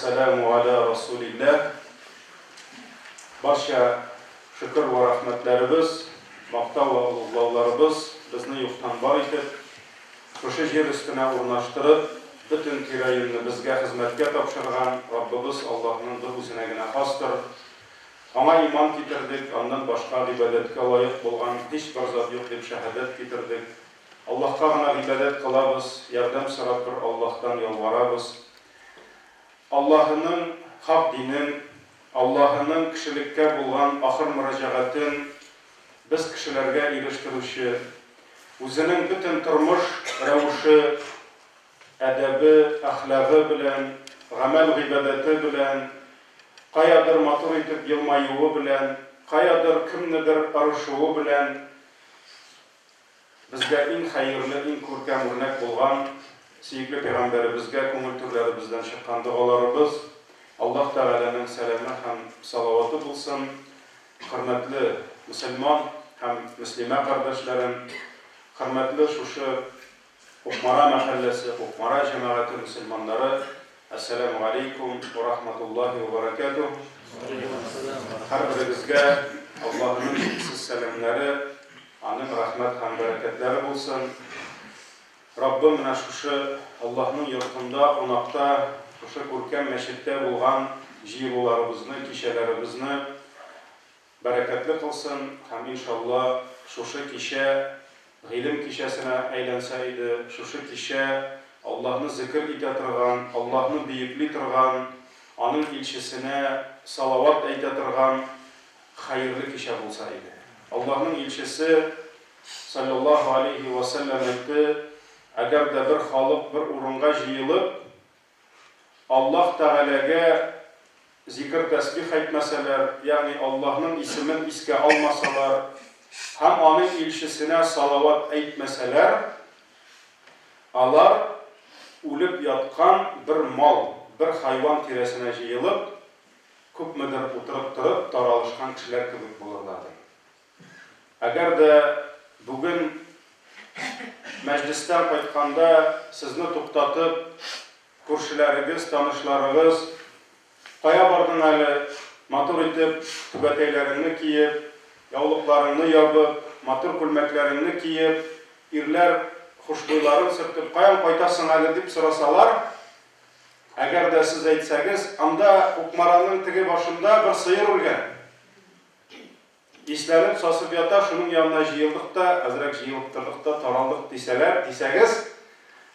вәссәламу аля расулилләһ. Барча шөкер вә рәхмәтләребез, мактау вә олуглауларыбыз безне юктан бар итеп, шушы җир өстенә урнаштырып, бөтен тирә-юньне безгә хезмәткә тапшырган Раббыбыз Аллаһның бер үзенә генә хастыр. Аңа иман китердек, Аннан башка гыйбадәткә лаек булган һичбер зат юк дип шәһадәт китердек. Аллаһка гына гыйбадәт кылабыз, ярдәм сорап бер Аллаһтан ялварабыз. Аллаһының хак динен, Аллаһының кешелеккә булган ахыр мөрәҗәгатен без кешеләргә ирештерүче, үзенең бөтен тормыш рәвеше, әдәбе, әхлагы белән, гамәл-гыйбадәте белән, каядыр матур итеп елмаюы белән, каядыр кемнедер ырышуы белән Безгә иң хәерле, иң күркәм үрнәк булган сөекле пәйгамбәребезгә күңел түрләребездән чыккан догаларыбыз, Аллаһ Тәгаләнең сәламе һәм салаваты булсын. Хөрмәтле мөселман һәм мөслимә кардәшләрем, хөрмәтле шушы Кукмара мәхәлләсе, Кукмара җәмәгате мөселманнары, Әссәләмү галәйкүм вә рахматуллаһи вә бәрәкәтүһ. Һәрберегезгә Аллаһының чиксез сәламнәре, Аның рәхмәт һәм бәрәкәтләре булсын. Раббым менә шушы Аллаһның йортында, кунакта, шушы күркәм мәчеттә булган җыелуларыбызны, кичәләребезне бәрәкәтле кылсын һәм, иншалла, шушы кичә гыйлем кичәсенә әйләнсә иде, шушы кичә Аллаһны зекер итә торган, Аллаһны бөекли торган, Аның илчесенә салават әйтә торган хәерле кичә булса иде. Аллаһның илчесе, салләллаһу алейһи вә сәлләм, әйтте, Әгәр дә бер халык бер урынга җыелып, Аллаһ Тәгаләгә зикер-тәсбих әйтмәсәләр, ягъни Аллаһның исемен искә алмасалар һәм Аның илчесенә салават әйтмәсәләр, алар үлеп яткан бер мал, бер хайван тирәсенә җыелып, күпмедер утырып торып таралышкан кешеләр кебек булырлар, ди. Әгәр дә бүген мәҗлестән кайтканда сезне туктатып, күршеләрегез, танышларыгыз, Кая бардың әле, матур итеп түбәтәйләреңне киеп, яулыкларыңны ябып, матур күлмәкләреңне киеп, ирләр хушбуйларын сөртеп, каян кайтасың әле, дип сорасалар, әгәр дә сез әйтсәгез, анда Кукмараның теге башында бер сыер үлгән. Исләнеп, сасып ята, шуның янына җыелдык та, әзрәк җыелып тордык та, таралдык, дисәләр, дисәгез,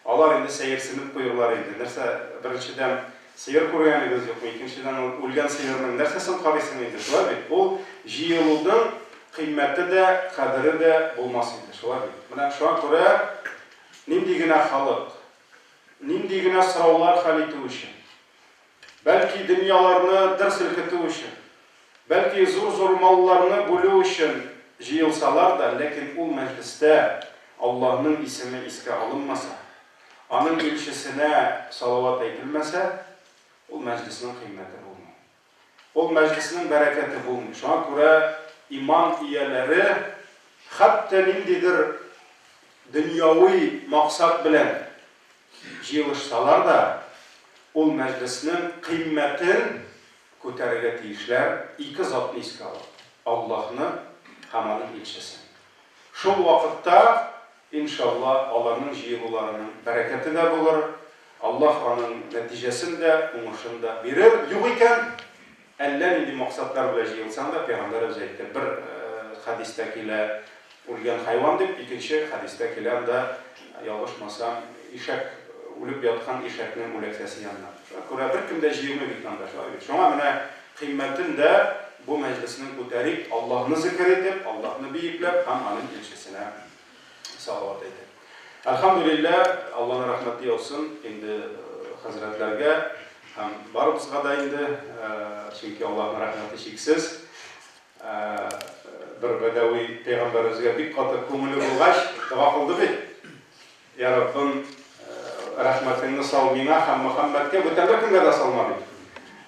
алар инде сәерсенеп куерлар иде. Нәрсә, беренчедән, сыер күргәнегез юкмы, икенчедән, ул үлгән сыерның нәрсәсен карыйсың инде, шулай бит? Ул җыелуның кыйммәте дә, кадере дә булмас иде, шулай бит? Менә шуңа күрә нинди генә халык, нинди генә сораулар хәл итү өчен, Бәлки, дөньяларны дер селкетү өчен, бәлки, зур-зур малларны бүлү өчен җыелсалар да, ләкин ул мәҗлестә Аллаһның исеме искә алынмаса, Аның илчесенә салават әйтелмәсә, ул мәҗлеснең кыйммәте булмый. Ул мәҗлеснең бәрәкәте булмый. Шуңа күрә иман ияләре хәтта ниндидер дөньяви максат белән җыелышсалар да, ул мәҗлеснең кыйммәтен күтәрергә тиешләр, ике затны искә алып, Аллаһны һәм Аның илчесен. Шул вакытта, иншалла, аларның җыелуларының бәрәкәте дә булыр, Аллаһ аның нәтиҗәсен дә, уңышын да бирер. Юк икән, Әллә нинди максатлар белән җыелсаң да, пәйгамбәребез әйтте, бер хәдистә килә, үлгән хайван дип, икенче хәдистә килә, анда, ялгышмасам, ишәк, үлеп яткан ишәкнең үләксәсе янына. Шуңа күрә беркем дә җыелмый бит анда, шулай бит. Шуңа менә кыйммәтен дә бу мәҗлеснең күтәрик, Аллаһны зикер итеп, Аллаһны бөекләп һәм аның илчесенә салават әйтеп. Әлхәмдүлилләһ, Алланың рәхмәте яусын инде хәзрәтләргә һәм барыбызга да инде, чөнки Аллаһның рәхмәте чиксез. Бер бәдәви пәйгамбәребезгә бик каты күңеле булгач, дога кылды бит. Я Раббым, рәхмәтеңне сал миңа һәм Мөхәммәдкә, бүтән беркемгә дә салма, дип.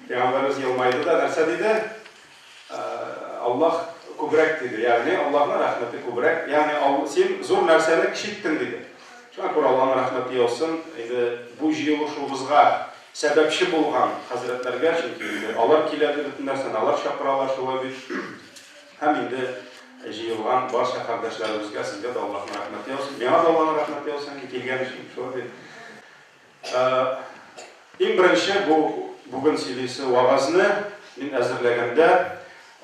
Пәйгамбәребез елмайды да, нәрсә диде? Аллаһ күбрәк диде, ягъни Аллаһның рәхмәте күбрәк, ягъни син зур нәрсәне кече иттең диде. Шуңа күрә Аллаһның рәхмәте яусын, инде бу җыелышуыбызга Сәбәпче булган хәзрәтләргә, чөнки инде алар килә ди бөтен нәрсәне, алар чакыралар, шулай бит. Һәм инде җыелган барча кардәшләребезгә, сезгә дә Аллаһның рәхмәте яусын, миңа да Аллаһның рәхмәте яусын, килгән өчен, шулай бит. Иң беренче бу бүген сөйлисе вәгазьне мин әзерләгәндә,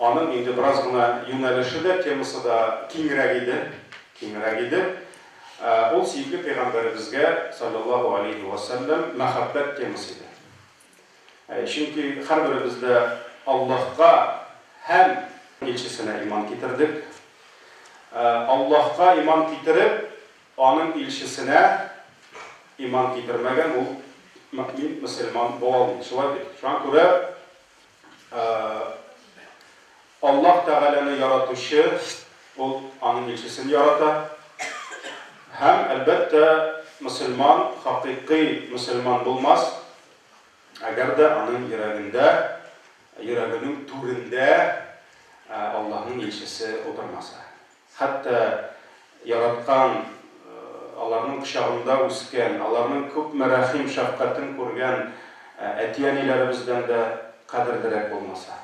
аның инде бераз гына юнәлеше дә, темасы да киңрәк иде, киңрәк иде. Ул сөекле пәйгамбәребезгә, салләллаһу алейһи вә сәлләм, мәхәббәт темасы иде. Чөнки һәрберебез дә Аллаһка һәм илчесенә иман китердек. Аллаһка иман китереп, аның илчесенә иман китермәгән ул мөэмин, мөселман була алмый. Шулай бит? Шуңа күрә Аллаһ Тәгаләне яратучы, ул Аның илчесен ярата. Һәм, әлбәттә, мөселман хакыйкый мөселман булмас, әгәр дә аның йөрәгендә, йөрәгенең түрендә Аллаһның илчесе утырмаса. Хәтта яраткан, аларның кочагында үскән, аларның күпме рәхим-шәфкатен күргән әти-әниләребездән дә кадерлерәк булмаса.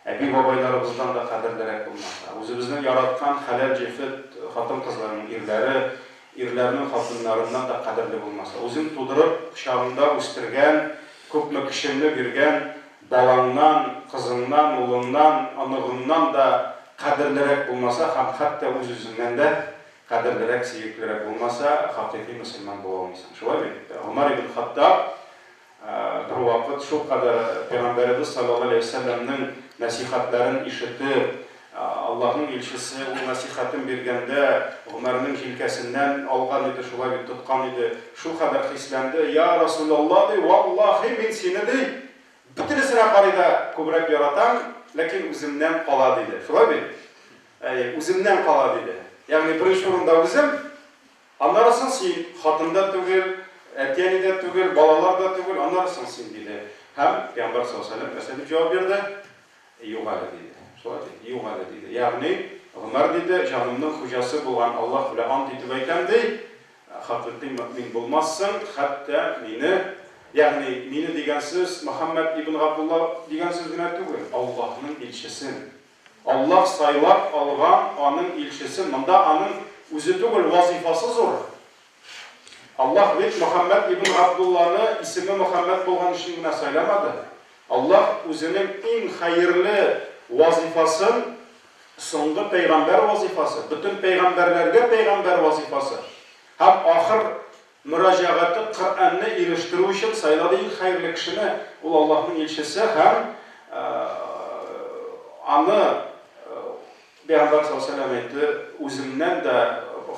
Әби-бабайларыбыздан да кадерлерәк булмаса, үзебезнең яраткан хәләл җефет хатын-кызларның ирләре, ирләрнең хатыннарыннан да кадерле булмаса, үзең тудырып, кочагыңда үстергән, күпме көчеңне биргән балаңнан, кызыңнан, улыңнан, оныгыңнан да кадерлерәк булмаса һәм хәтта үз-үзеңнән дә кадерлерәк, сөеклерәк булмаса, хакыйкый мөселман була алмыйсың. Шулай бит? Гомәр ибн Хаттаб Бервакыт шулкадәр Пәйгамбәребез салләллаһу галәйһи вә сәлләмнең нәсыйхәтләрен ишетеп, Аллаһның илчесе ул нәсыйхәтен биргәндә Гомәрнең җилкәсеннән алган иде, шулай бит, тоткан иде, шулкадәр хисләнде, Я Расүләллаһ, ди, валлаһи, мин сине, ди, бөтенесенә карый да күбрәк яратам, ләкин үземнән кала, диде. Шулай бит? Әйе, үземнән кала, диде. Ягъни беренче урында үзем, Аннары соң син, хатын да түгел, әти-әни дә түгел, балалар да түгел, аннары соң син, диде. Һәм Пәйгамбәр саллаллаһу галәйһи ва сәлләм нәрсә дип җавап бирде? Юк әле, диде. Шулай ди, юк әле, диде. Ягъни, Гомәр, диде, җанымның хуҗасы булган Аллаһ белән ант итеп әйтәм, ди, хакыйкый мөэмин булмассың, хәтта мине, ягъни мине дигән сүз Мөхәммәд ибн Габдулла дигән сүз генә түгел, Аллаһның илчесен, Аллаһ сайлап алган аның илчесен, монда аның үзе түгел, вазыйфасы зур. Аллаһ бит Мөхәммәд ибн Габдулланы исеме Мөхәммәд булган өчен генә сайламады. Аллаһ үзенең иң хәерле вазыйфасын, соңгы пәйгамбәр вазыйфасы, бөтен пәйгамбәрләргә пәйгамбәр вазыйфасы һәм ахыр Мөрәҗәгате Коръәнне ирештерү өчен сайлады иң хәерле кешене, ул Аллаһның илчесе һәм аны Пәйгамбәр саллаллаһу галәйһи ва сәлләм әйтте, Үзеңнән дә,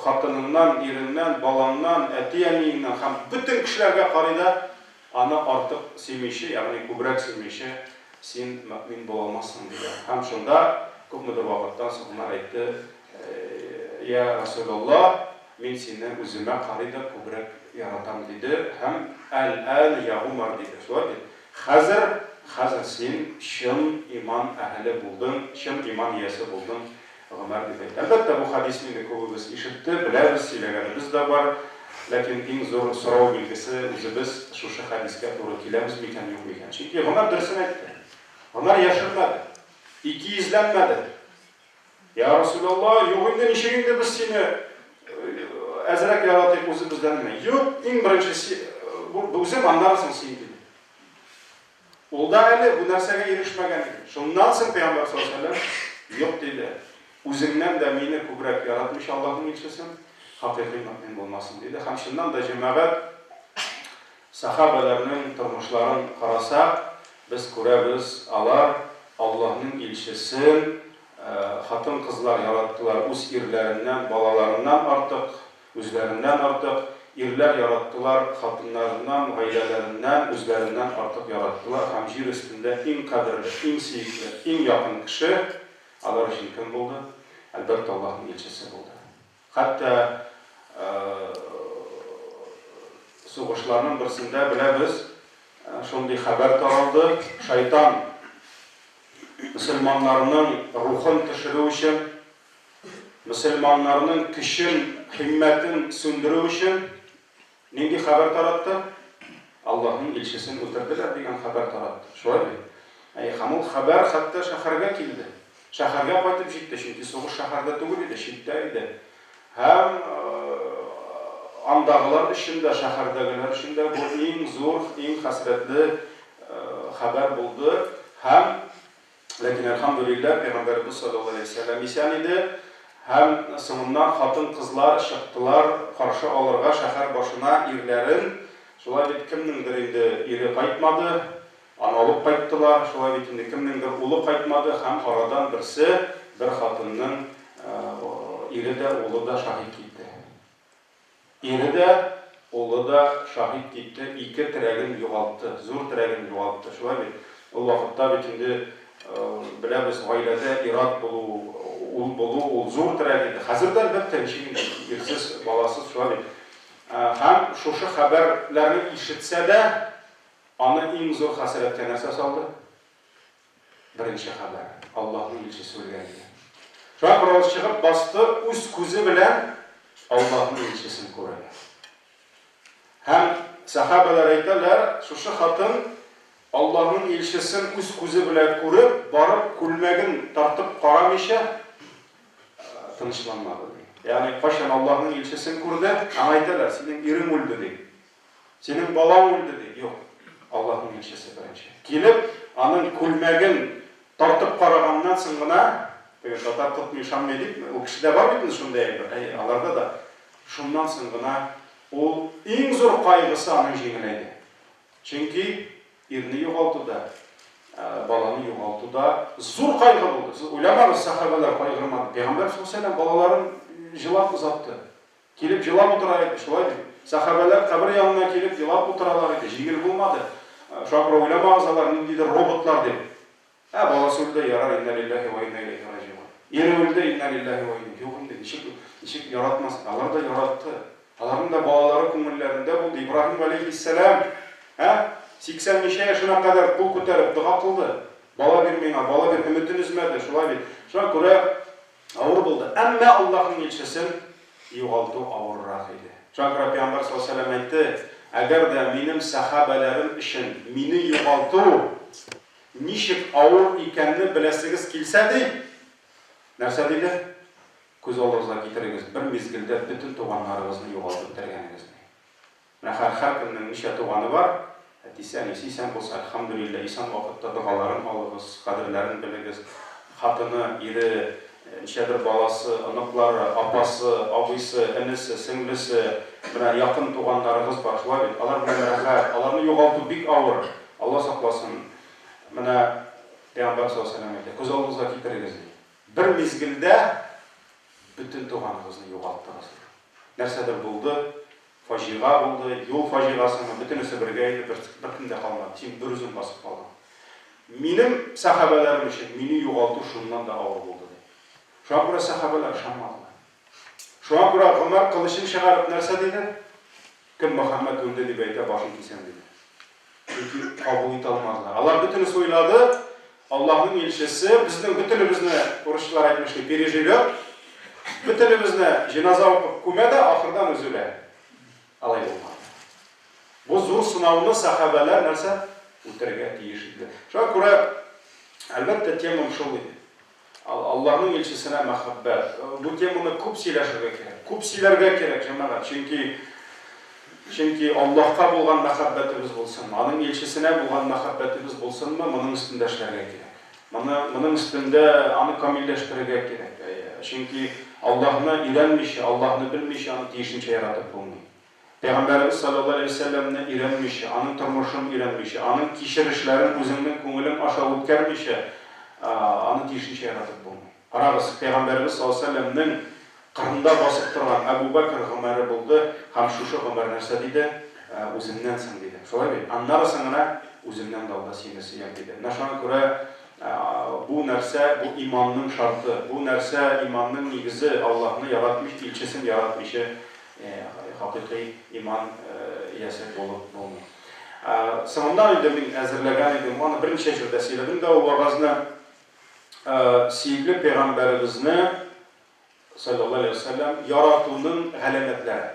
хатыныңнан, иреңнән, балаңнан, әти-әниеңнән һәм бөтен кешеләргә карый да аны артык сөймичә, ягъни күбрәк сөймичә, син мөэмин була алмассың, диде. Һәм шунда күпмедер вакыттан соң Гомәр әйтте, Йә Расүлаллаһ, Мин сине үземә карый да күбрәк яратам, диде һәм Әл-ән, йа Гомәр, диде. Шулай бит? Хәзер, хәзер син чын иман әһеле булдың, чын иман иясе булдың, Гомәр, дип әйтте. Әлбәттә, бу хәдисне инде күбебез ишетте, беләбез, сөйләгәнебез дә бар. Ләкин иң зур сорау билгесе, үзебез шушы хәдискә туры киләбез микән, юк микән? Чөнки Гомәр дөресен әйтте. Гомәр яшермәде, икейөзләнмәде. Йа Расүләллаһ, юк инде, ничек инде без сине әзрәк яратыйк үзебездән генә. Юк, иң беренче үзем, аннары соң син, диде. Ул да әле бу нәрсәгә ирешмәгән иде. Шуннан соң Пәйгамбәр саллаллаһу алейһи ва сәлләм, юк, диде. Үзеңнән дә мине күбрәк яратмыйча Аллаһның илчесен, хакыйкый мөэмин булмасын, диде. Һәм чыннан да, җәмәгать, Сәхабәләрнең тормышларын карасак, без күрәбез, алар Аллаһның илчесен хатын-кызлар яраттылар үз ирләреннән, балаларыннан артык, үзләреннән артык, ирләр яраттылар хатыннарыннан, гаиләләреннән, үзләреннән артык яраттылар һәм җир өстендә иң кадерле, иң сөекле, иң якын кеше алар өчен кем булды? Әлбәттә, Аллаһның илчесе булды. Хәтта сугышларның берсендә, беләбез, шундый хәбәр таралды, шайтан мөселманнарның рухын төшерү өчен, мөселманнарның көчен, һиммәтен сүндерү өчен нинди хәбәр таратты? Аллаһның илчесен үтерделәр дигән хәбәр таратты. Шулай бит? Әйе, һәм ул хәбәр хәтта шәһәргә килде. Шәһәргә кайтып җитте, чөнки сугыш шәһәрдә түгел иде, читтә иде. Һәм андагылар өчен дә, шәһәрдәгеләр өчен дә бу иң зур, иң хәсрәтле хәбәр булды. Һәм, ләкин, әлхәмдүлилләһ, Пәйгамбәребез салләллаһу галәйһи ва сәлләм исән иде. Һәм соңыннан хатын-кызлар чыктылар каршы алырга шәһәр башына ирләрен. Шулай бит, кемнеңдер инде ире кайтмады, Аны алып кайттылар, шулай бит инде, кемнеңдер улы кайтмады һәм арадан берсе, бер хатынның ире дә, улы да шаһит китте. Ире дә, улы да шаһит китте, ике терәген югалтты, зур терәген югалтты, шулай бит. Ул вакытта бит инде, беләбез, гаиләдә ир-ат булу, ул булу, ул зур терәк иде. Хәзер дә, әлбәттә, ничек инде ирсез, баласыз, шулай бит. Һәм шушы хәбәрләрне ишетсә дә, Аны иң зур хәсрәткә нәрсә салды? Беренче хәбәр, Аллаһның илчесе үлгән иде. Шуңа күрә ул чыгып басты, үз күзе белән Аллаһның илчесен күрергә. Һәм сәхабәләр әйтәләр, шушы хатын Аллаһның илчесен үз күзе белән күреп, барып күлмәген тартып карамыйча тынычланмады, ди. Ягъни кайчан Аллаһның илчесен күрде, аңа әйтәләр, синең ирең үлде, ди. Синең балаң үлде, ди. Юк, Аллаһның илчесе беренче. Килеп, аның күлмәген тартып караганнан соң гына, теге татар тотмый, ышанмый дип, ул кешедә бар бит инде шундый әйбер, әйе, аларда да. Шуннан соң гына ул иң зур кайгысы аның җиңеләйде. Чөнки ирне югалту да, баланы югалту да зур кайгы булды. Сез уйламагыз, сәхабәләр кайгырмады. Пәйгамбәр саллаллаһу алейһи ва сәлләм балаларын җылап озатты. Килеп җылап утыра иде, шулай бит? Сәхабәләр кабер янына килеп елап утыралар иде, җиңел булмады. Шуңа күрә уйламагыз, алар ниндидер роботлар дип. Ә, баласы үлде, ярар, иннә лилләһи вә иннә иләйһи раҗигун. Ире үлде, иннә лилләһи вә иннә. Юк инде, ничек, ничек яратмасын? Алар да яратты. Аларның да балалары күңелләрендә булды. Ибраһим галәйһиссәлам, ә, 80 ничә яшенә кадәр кул күтәреп дога кылды. Бала бир миңа, бала бир, өметен өзмәде, шулай бит? Шуңа күрә Авыр булды. Әмма Аллаһның илчесен югалту авыррак иде. Шуңа күрә Пәйгамбәр саллаллаһу галәйһи ва сәлләм әйтте, Әгәр дә минем сәхабәләрем өчен мине югалту ничек авыр икәнне беләсегез килсә, ди, нәрсә диде? Күз алдыгызга китерегез, бер мизгелдә бөтен туганнарыгызны югалтып бетергәнегезне. Менә хәр һәркемнең ничә туганы бар, әтисе, әнисе исән булса, әлхәмдүлилләһ, исән вакытта догаларын алыгыз, кадерләрен белегез, хатыны, ире, ничәдер баласы, оныклары, апасы, абыйсы, энесе, сеңлесе, менә якын туганнарыгыз бар, шулай бит, алар белән рәхәт, аларны югалту бик авыр, Алла сакласын, менә Пәйгамбәр саллаллаһу галәйһи ва сәлләм әйтә, күз алдыгызга китерегез, ди, бер мизгелдә бөтен туганыгызны югалттыгыз, ди, нәрсәдер булды, Фаҗига булды, юл фаҗигасымы, бөтенесе бергә иде, бер, беркем дә калмады, син берүзең басып калдың. Минем сәхабәләрем өчен мине югалту шуннан да авыр булды, ди. Шуңа күрә сәхабәләр ышанмадылар. Шуңа күрә Гомәр кылычын чыгарып нәрсә диде? Кем Мөхәммәд үлде дип әйтә, башын кисәм, диде. Чөнки кабул итә алмадылар. Алар бөтенесе уйлады, Аллаһның илчесе безнең бөтенебезне, урысчылар әйтмешли, переживет, бөтенебезне җеназа укып күмә дә, ахырдан үзе үлә. Алай булмады. Бу зур сынауны сәхабәләр нәрсә? Үтәргә тиеш иделәр. Шуңа күрә, әлбәттә, темам шул иде. Аллаһның илчесенә мәхәббәт. Бу теманы күп сөйләшергә кирәк. Күп сөйләргә кирәк, җәмәгать. Чөнки чөнки Аллаһка булган мәхәббәтебез булсынмы, аның илчесенә булган мәхәббәтебез булсынмы, моның өстендә эшләргә кирәк. Моны моның өстендә аны камилләштерергә кирәк. Чөнки Аллаһны өйрәнмичә, Аллаһны белмичә аны тиешенчә яратып булмый. Пәйгамбәребез салләллаһу галәйһи вә сәлләмне өйрәнмичә, аның тормышын өйрәнмичә, аның кичерешләрен үзеңнең күңелең аша үткәрмичә, аны тиешенчә яратып булмый. Карагыз, Пәйгамбәребез салләллаһу галәйһи вә сәлләмнең кырында басып торган Әбү Бәкер Гомәре булды һәм шушы Гомәр нәрсә диде? Үземнән соң, диде. Шулай бит? Аннары соң гына үземнән дә алда сине сөям, диде. Менә шуңа күрә бу нәрсә, бу иманның шарты, бу нәрсә иманның нигезе, Аллаһны яратмыйча, илчесен яратмыйча Хакыйкый иман иясе булып булмый. Соңыннан инде мин әзерләгән идем, аны берничә җирдә сөйләдем дә ул вәгазьне. Сөекле пәйгамбәребезне, салләллаһу алейһи ва сәлләм, яратуның галәмәтләре.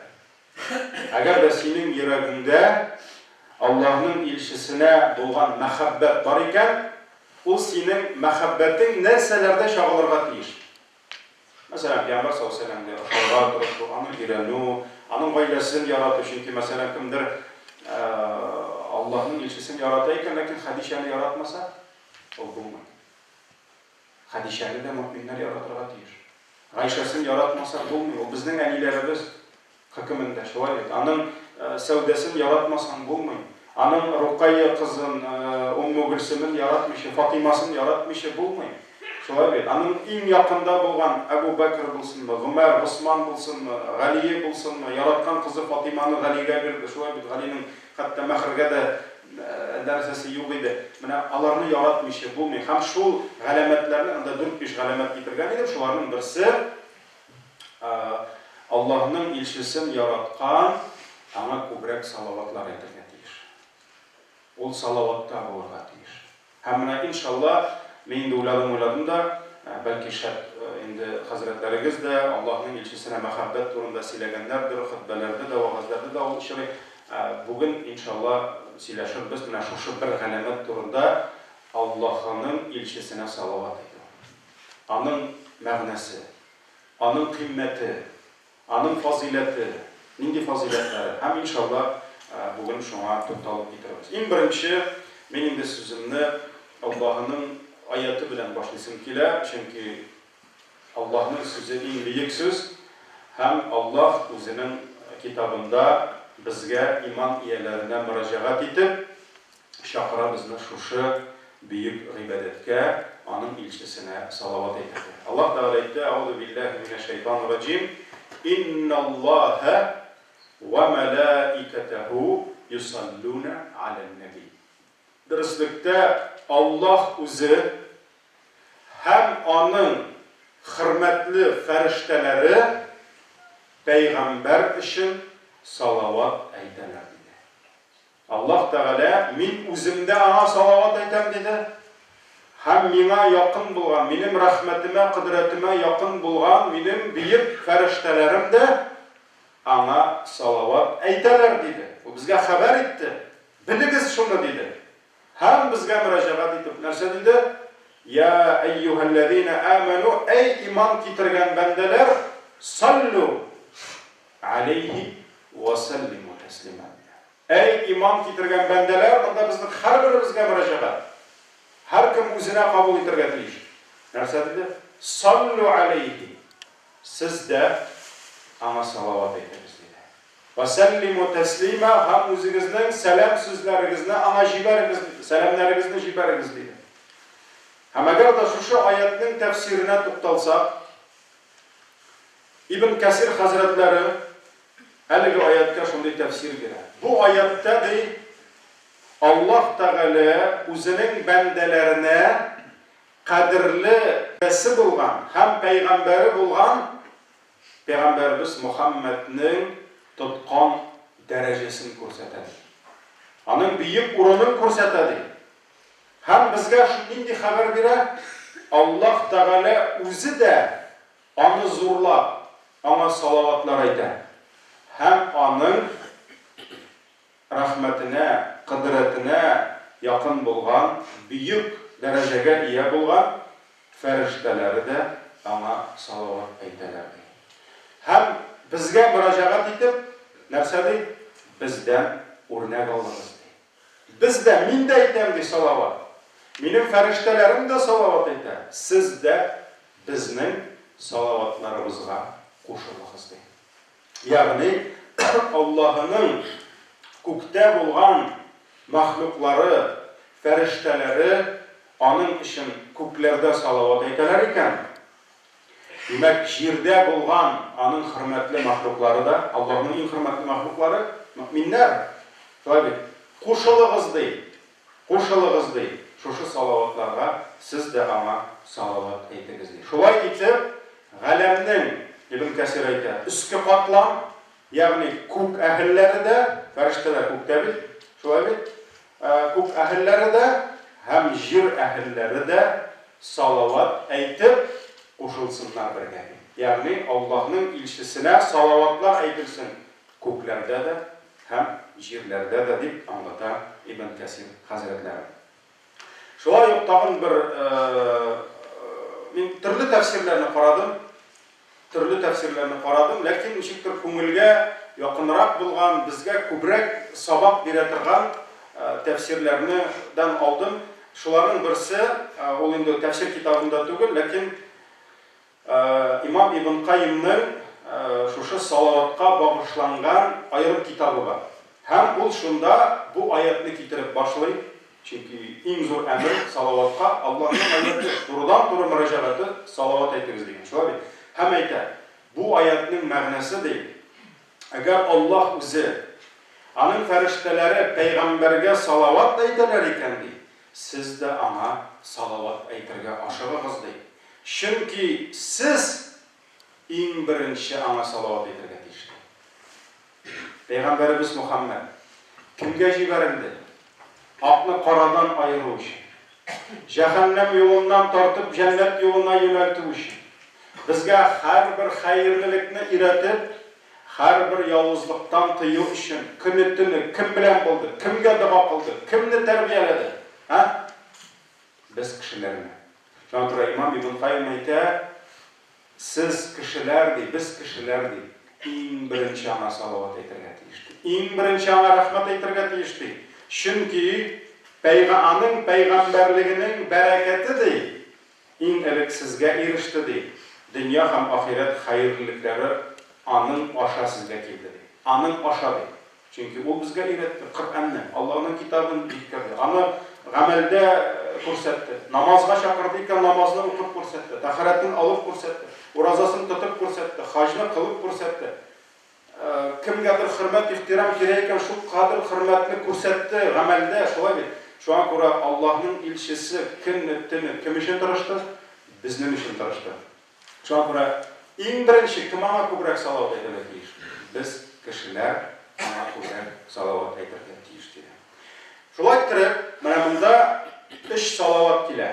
Әгәр дә синең йөрәгеңдә Аллаһның илчесенә булган мәхәббәт бар икән, ул синең мәхәббәтең нәрсәләрдә чагылырга тиеш? Мәсәлән, Пәйгамбәр саллаллаһу галәйһи ва сәлләмгә ошарга тырышу, аны өйрәнү, аның гаиләсен ярату, чөнки, мәсәлән, кемдер Аллаһның илчесен ярата икән, ләкин Хәдичәне яратмаса, ул булмый. Хәдичәне дә мөэминнәр яратырга тиеш. Гайшәсен яратмаса булмый, ул безнең әниләребез хөкемендә, шулай бит. Аның Сәүдәсен яратмасаң булмый. Аның Рукайя кызын, Умму Гөлсемен яратмыйча, Фатыймасын яратмыйча булмый. Шулай бит. Аның иң якында булган Әбу Бәкер булсынмы, Гомәр, Госман булсынмы, Галие булсынмы, яраткан кызы Фатыйманы Галигә бирде, шулай бит, Галинең хәтта мәһергә дә нәрсәсе юк иде. Менә аларны яратмыйча булмый. Һәм шул галәмәтләрне, анда дүрт-биш галәмәт китергән идем, шуларның берсе, Аллаһның илчесен яраткан, аңа күбрәк салаватлар әйтергә тиеш. Ул салаватта булырга тиеш. Һәм менә, иншалла, мин инде уйладым-уйладым да, бәлки, шәт, инде хәзрәтләрегез дә Аллаһның илчесенә мәхәббәт турында сөйләгәннәрдер, хөтбәләрдә дә, вәгазьләрдә дә ул очрый. Бүген, иншалла, сөйләшербез менә шушы бер галәмәт турында, Аллаһының илчесенә салават әйтү. Аның мәгънәсе, аның кыйммәте, Аның фазыйләте, нинди фазыйләтләре? Һәм, иншалла, бүген шуңа тукталып китерербез. Иң беренче, мин инде сүземне Аллаһының аяте белән башлыйсым килә, чөнки Аллаһның сүзе иң бөек сүз, һәм Аллаһ үзенең китабында безгә, иман ияләренә мөрәҗәгать итеп, чакыра безне шушы бөек гыйбадәткә, Аның илчесенә салават әйтергә. Аллаһ Тәгалә әйтте, Әгъузу биллаһи минәш шәйтанир раҗим, Инналлаһа вә мәлаикәтәһү юсаллуна галән-нәби. Дөреслектә, Аллаһ үзе һәм Аның хөрмәтле фәрештәләре пәйгамбәр өчен салават әйтәләр, диде. Аллаһ Тәгалә, Мин үзем дә аңа салават әйтәм, диде. Һәм миңа якын булган, минем рәхмәтемә, кодрәтемә якын булган минем бөек фәрештәләрем дә аңа салават әйтәләр, диде. Ул безгә хәбәр итте. Белегез шуны, диде. Һәм безгә мөрәҗәгать итеп нәрсә диде? Йа әййүһәлләзинә әмәнү, әй иман китергән бәндәләр, саллю Алейһи вә сәллимү тәслима, диде. Әй, иман китергән бәндәләр, монда безнең һәрберебезгә мөрәҗәгать. Һәркем үзенә кабул итәргә тиеш. Нәрсә диде? Саллю алейһи. Сез дә аңа салават әйтегез, диде. Вә сәллимү тәслима, һәм үзегезнең сәлам сүзләрегезне аңа җибәрегез, диде. Сәламнәрегезне җибәрегез, диде. Һәм әгәр дә шушы аятьнең тәфсиренә тукталсак, Ибн Кәсир хәзрәтләре әлеге аятькә шундый тәфсир бирә. Бу аятьтә, ди, Аллаһ Тәгалә үзенең бәндәләренә кадерле бәндәсе булган һәм пәйгамбәре булган пәйгамбәребез Мөхәммәднең тоткан дәрәҗәсен күрсәтә, ди. Аның бөек урынын күрсәтә, ди. Һәм безгә нинди хәбәр бирә? Аллаһ Тәгалә үзе дә аны зурлап, аңа салаватлар әйтә һәм аның рәхмәтенә, кодрәтенә якын булган, бөек дәрәҗәгә ия булган фәрештәләре дә аңа салават әйтәләр, ди. Һәм безгә мөрәҗәгать итеп, нәрсә ди? Бездән үрнәк алыгыз, ди. Без дә, мин дә әйтәм, ди Салават. Минем фәрештәләрем дә салават әйтә, сез дә безнең салаватларыбызга кушылыгыз, ди. Ягъни, Аллаһының күктә булган мәхлуклары, фәрештәләре аның өчен күкләрдә салават әйтәләр икән, Димәк, җирдә булган аның хөрмәтле мәхлуклары да, Аллаһның иң хөрмәтле мәхлуклары, мөэминнәр. Шулай бит? Кушылыгыз, ди. Кушылыгыз, ди, шушы салаватларга, сез дә аңа салават әйтегез, ди. Шулай итеп, галәмнең, Ибн Кәсир әйтә, өске катлам, ягъни күк әһелләре дә, фәрештәләр күктә бит, шулай бит? Күк әһелләре дә һәм җир әһелләре дә салават әйтеп кушылсыннар бергә, ди. Ягъни Аллаһның илчесенә салаватлар әйтелсен күкләрдә дә һәм җирләрдә дә, дип аңлата Ибн Кәсир хәзрәтләре. Шулай ук тагын бер мин төрле тәфсирләрне карадым, төрле тәфсирләрне карадым, ләкин ничектер күңелгә якынрак булган, безгә күбрәк сабак бирә торган тәфсирләрне дән алдым. Шуларның берсе, ул инде тәфсир китабында түгел, ләкин Имам Ибн Каимның шушы салаватка багышланган аерым китабы бар. Һәм ул шунда бу аятьне китереп башлый, чөнки иң зур әмер салаватка Аллаһның аяте, турыдан-туры мөрәҗәгате салават әйтегез дигән, шулай бит? Һәм әйтә, бу аятьнең мәгънәсе ди, әгәр Аллаһ үзе, аның фәрештәләре пәйгамбәргә салават әйтәләр икән ди, сез дә аңа салават әйтергә ашыгыгыз ди. Чөнки сез иң беренче аңа салават әйтергә тиешле. Пәйгамбәребез Мөхәммәд кемгә җибәрелде? Акны карадан аеру өчен. Җәһәннәм юлыннан тартып җәннәт юлына юнәлтү өчен. Безгә һәрбер хәерлелекне өйрәтеп, һәрбер явызлыктан тыю өчен көне-төне кем белән булды, кемгә дога кылды, кемне тәрбияләде? Ә? Без кешеләрне. Шуңа күрә имам Ибн Каим әйтә, Сез кешеләр, ди, без кешеләр, ди, иң беренче аңа салават әйтергә тиеш, ди. Иң беренче аңа рәхмәт әйтергә тиеш, ди. Чөнки пәйга аның пәйгамбәрлегенең бәрәкәте, ди, иң элек сезгә иреште, ди. Дөнья һәм ахирәт хәерлелекләре аның аша сезгә килде, ди. Аның аша, ди. Чөнки ул безгә өйрәтте Коръәнне, Аллаһның китабын җиткерде, аны гамәлдә күрсәтте. Намазга чакырды икән, намазны укып күрсәтте, тәһарәтен алып күрсәтте, уразасын тотып күрсәтте, хаҗны кылып күрсәтте. Кемгәдер хөрмәт, ихтирам кирәк икән, шул кадер хөрмәтне күрсәтте гамәлдә, шулай бит? Шуңа күрә Аллаһның илчесе көне-төне кем өчен тырышты? Безнең өчен тырышты. Шуңа күрә иң беренче кем аңа күбрәк салават әйтергә тиеш? Без, кешеләр, аңа күбрәк салават әйтергә тиеш, диде. Шулай иттереп, менә монда өч салават килә.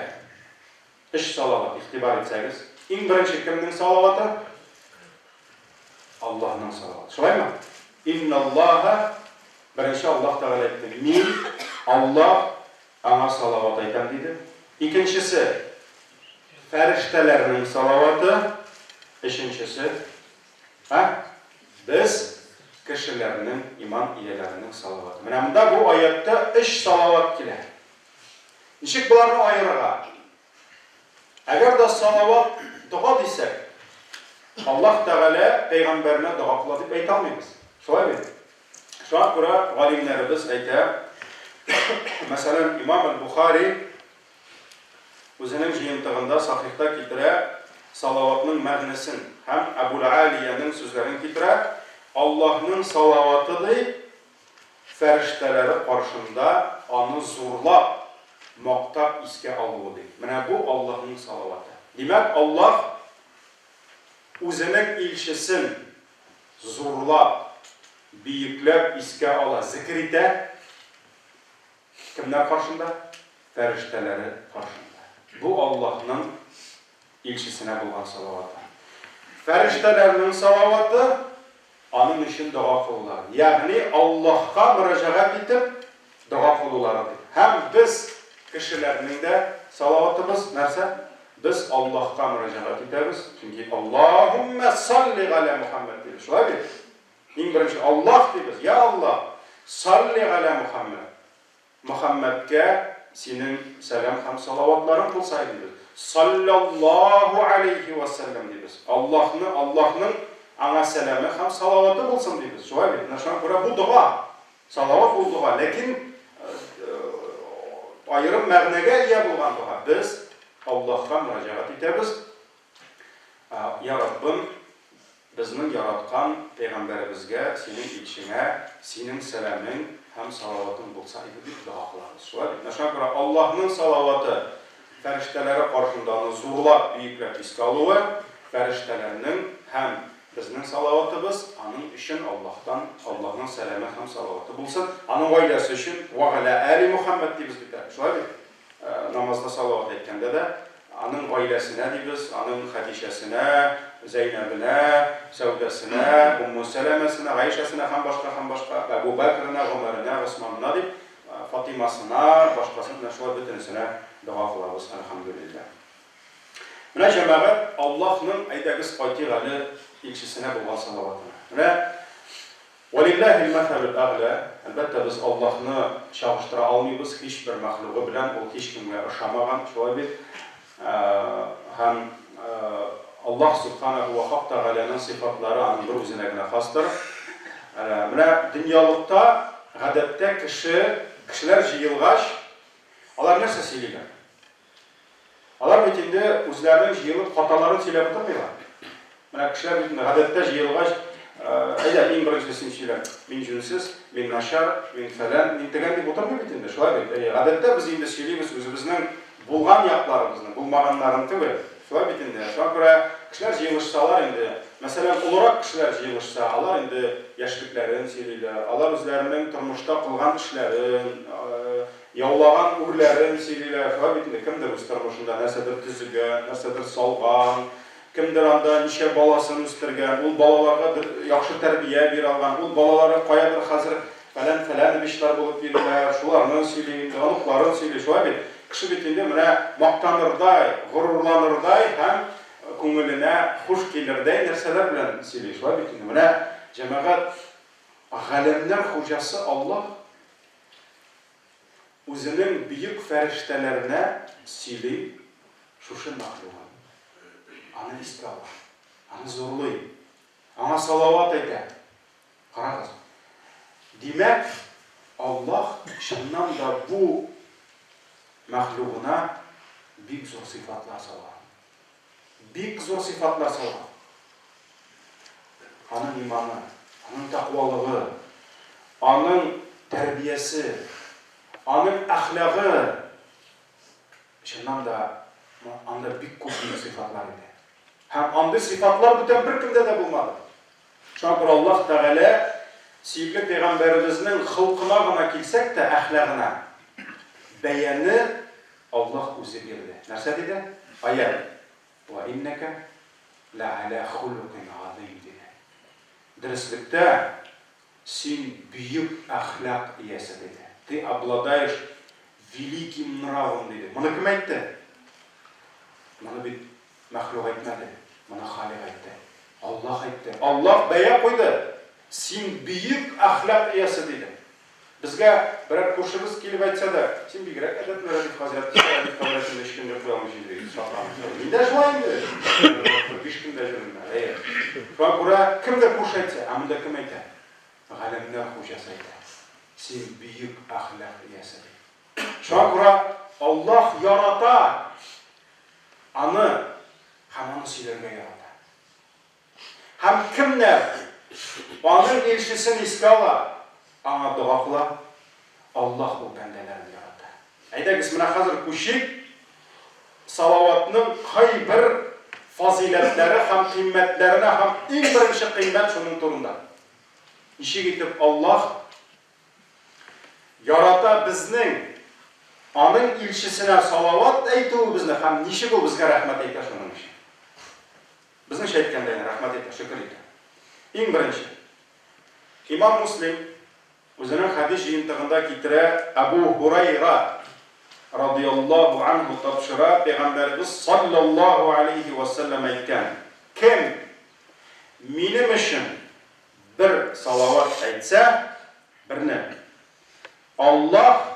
Өч салават, игътибар итсәгез. Иң беренче кемнең салаваты? Аллаһның салаваты. Шулаймы? Инналлаһа, беренче Аллаһ Тәгалә әйтте, мин, Аллаһ, Аңа салават әйтәм, диде. Икенчесе, фәрештәләрнең салаваты. Өченчесе, ә, без, кешеләрнең, иман ияләренең салаваты. Менә монда бу аятьтә өч салават килә. Ничек боларны аерырга? Әгәр дә салават дога дисәк, Аллаһ Тәгалә пәйгамбәренә дога кыла дип әйтә алмыйбыз. Шулай бит? Шуңа күрә галимнәребез әйтә, мәсәлән, имам Әл-Бухари үзенең җыентыгында Сахихта китерә салаватның мәгънәсен һәм Әбул-Алиянең сүзләрен китерә, Аллаһның салаваты ди, фәрештәләре каршында аны зурлап, мактап искә алуы ди. Менә бу Аллаһның салаваты. Димәк, Аллаһ үзенең илчесен зурлап, биекләп искә ала, зекер итә. Кемнәр каршында? Фәрештәләре каршында. Бу Аллаһның илчесенә булган салаваты. Фәрештәләрнең салаваты аның өчен дога кылулары. Ягъни Аллаһка мөрәҗәгать итеп дога кылулары дип. Һәм без кешеләрнең дә салаватыбыз нәрсә? Без Аллаһка мөрәҗәгать итәбез, чөнки Аллаһуммә салли галә Мухәммәд дибез. Шулай бит? Иң беренче Аллаһ дибез. Я Аллаһ, салли галә Мухәммәд. Мөхәммәдкә синең сәлам һәм салаватларың булса иде дибез. Саллаллаһу алейһи вә сәлләм дибез. Аллаһны, Аллаһның аңа сәламе һәм салаваты булсын дибез. Шулай бит? Менә шуңа күрә бу дога. Салават ул дога, ләкин аерым мәгънәгә ия булган дога. Без Аллаһка мөрәҗәгать итәбез. Я Раббым, Безнең яраткан пәйгамбәребезгә, синең илчеңә, синең сәламең һәм салаватың булса иде, дип дога кылабыз. Шулай бит? Менә шуңа күрә Аллаһның салаваты, фәрештәләре каршында аны зурлап, бөекләп искә алуы, фәрештәләрнең һәм безнең салаватыбыз аның өчен Аллаһтан, Аллаһның сәламе һәм салаваты булсын, аның гаиләсе өчен, вә галә әли Мухәммәд дибез бит әле, шулай бит? Намазда салават әйткәндә дә. Аның гаиләсенә дибез, аның Хәдичәсенә, Зәйнәбенә, Сәүдәсенә, Умму Сәләмәсенә, Гаишәсенә һәм башка һәм башка, Әбу Бәкренә, Гомәренә, Госманына дип, Фатыймасына, башкасына, менә шулай бөтенесенә дога кылабыз, әлхәмдүлилләһ. Менә, җәмәгать, Аллаһның, әйдәгез, кайтыйк әле илчесенә булган салаватына. Менә Вәлилләһил мәсәлүл әгълә, әлбәттә, без Аллаһны чагыштыра алмыйбыз һичбер мәхлугы белән, ул һичкемгә ошамаган, шулай бит? Һәм Аллаһ Сүбхәнәһү вә Хак Тәгаләнең сыйфатлары аның бер үзенә генә хастыр. Менә дөньялыкта гадәттә кеше, кешеләр җыелгач, алар нәрсә сөйлиләр? Алар бит инде үзләренең җыелып хаталарын сөйләп утырмыйлар. Менә кешеләр бит инде гадәттә җыелгач, әйдә, иң беренче син сөйлә, мин җүнсез, мин начар, мин фәлән, мин тегән дип утырмый бит инде, шулай бит? Әйе, гадәттә без инде сөйлибез үзебезнең булган якларыбызны, булмаганнарын түгел. Шулай бит инде. Шуңа күрә кешеләр җыелышсалар инде, мәсәлән, олырак кешеләр җыелышса, алар инде яшьлекләрен сөйлиләр, алар үзләренең тормышта кылган эшләрен, Яулаган үрләрен сөйлиләр. Шулай бит инде, кемдер үз тормышында нәрсәдер төзегән, нәрсәдер салган, кемдер анда ничә баласын үстергән, ул балаларга бер яхшы тәрбия бирә алган, ул балалары каядыр хәзер фәлән фәләновичлар булып йөриләр, шуларны сөйли инде, оныкларын сөйли, шулай бит? Кеше бит инде менә мактанырдай, горурланырдай һәм күңеленә хуш килердәй нәрсәләр белән сөйли, шулай бит инде? Менә, җәмәгать, галәмнәр хуҗасы Аллаһ. Үзенең бөек фәрештәләренә сөйли шушы мәхлугын. Аны искә ала, аны зурлый, аңа салават әйтә. Карагыз. Димәк, Аллаһ чыннан да бу мәхлугына бик зур сыйфатлар салган. Бик зур сыйфатлар салган. Аның иманы, аның тәкъвалыгы, аның тәрбиясе, аның әхлагы, чыннан да, анда бик күп бөек сыйфатлар иде. Һәм андый сыйфатлар бүтән беркемдә дә булмады. Шуңа күрә Аллаһ Тәгалә сөекле пәйгамбәребезнең холкына гына килсәк тә, әхлагына, бәяне Аллаһ үзе бирде. Нәрсә диде? Аять, Вә иннәкә ләгалә хулукин газыйм диде. Дөреслектә, син бөек әхлак иясе, диде. Ты обладаешь великим нравом, диде. Моны кем әйтте? Моны бит мәхлук әйтмәде, моны Халик әйтте. Аллаһ әйтте. Аллаһ бәя куйды. Син бөек әхлак иясе, диде. Безгә берәр күршебез килеп әйтсә дә, син бигрәк әдәпле, Рәдиф хәзрәт, дисә, Рәдиф хәзрәт инде өч көн йоклый алмый җөрри, шатланып. Мин дә шулай инде. Бер биш көн дә йөрмим әле, әйе. Шуңа күрә кемдер күрше әйтсә, ә монда кем әйтә? Галәмнәр хуҗасы әйтә. Син бөек әхлак иясе, ди. Шуңа күрә Аллаһ ярата аны һәм аны сөйләргә ярата. Һәм кемнәр Аның илчесен искә ала, аңа дога кыла, Аллаһ ул бәндәләрен ярата. Әйдәгез, менә хәзер күчик салаватның кайбер фазыйләтләре һәм кыйммәтләренә һәм иң беренче кыйммәт шуның турында. Ничек итеп Аллаһ ярата безнең Аның илчесенә салават әйтүебезне һәм ничек ул безгә рәхмәт әйтә шуның өчен. Безнеңчә әйткәндә, рәхмәт әйтә, шөкер итә. Иң беренче, Имам Муслим үзенең хәдис җыентыгында китерә, Әбу Һурайра радыяллаһу анһу тапшыра, Пәйгамбәребез саллаллаһу алейһи вә сәлләм әйткән, Кем минем өчен бер салават әйтсә, берне, Аллаһ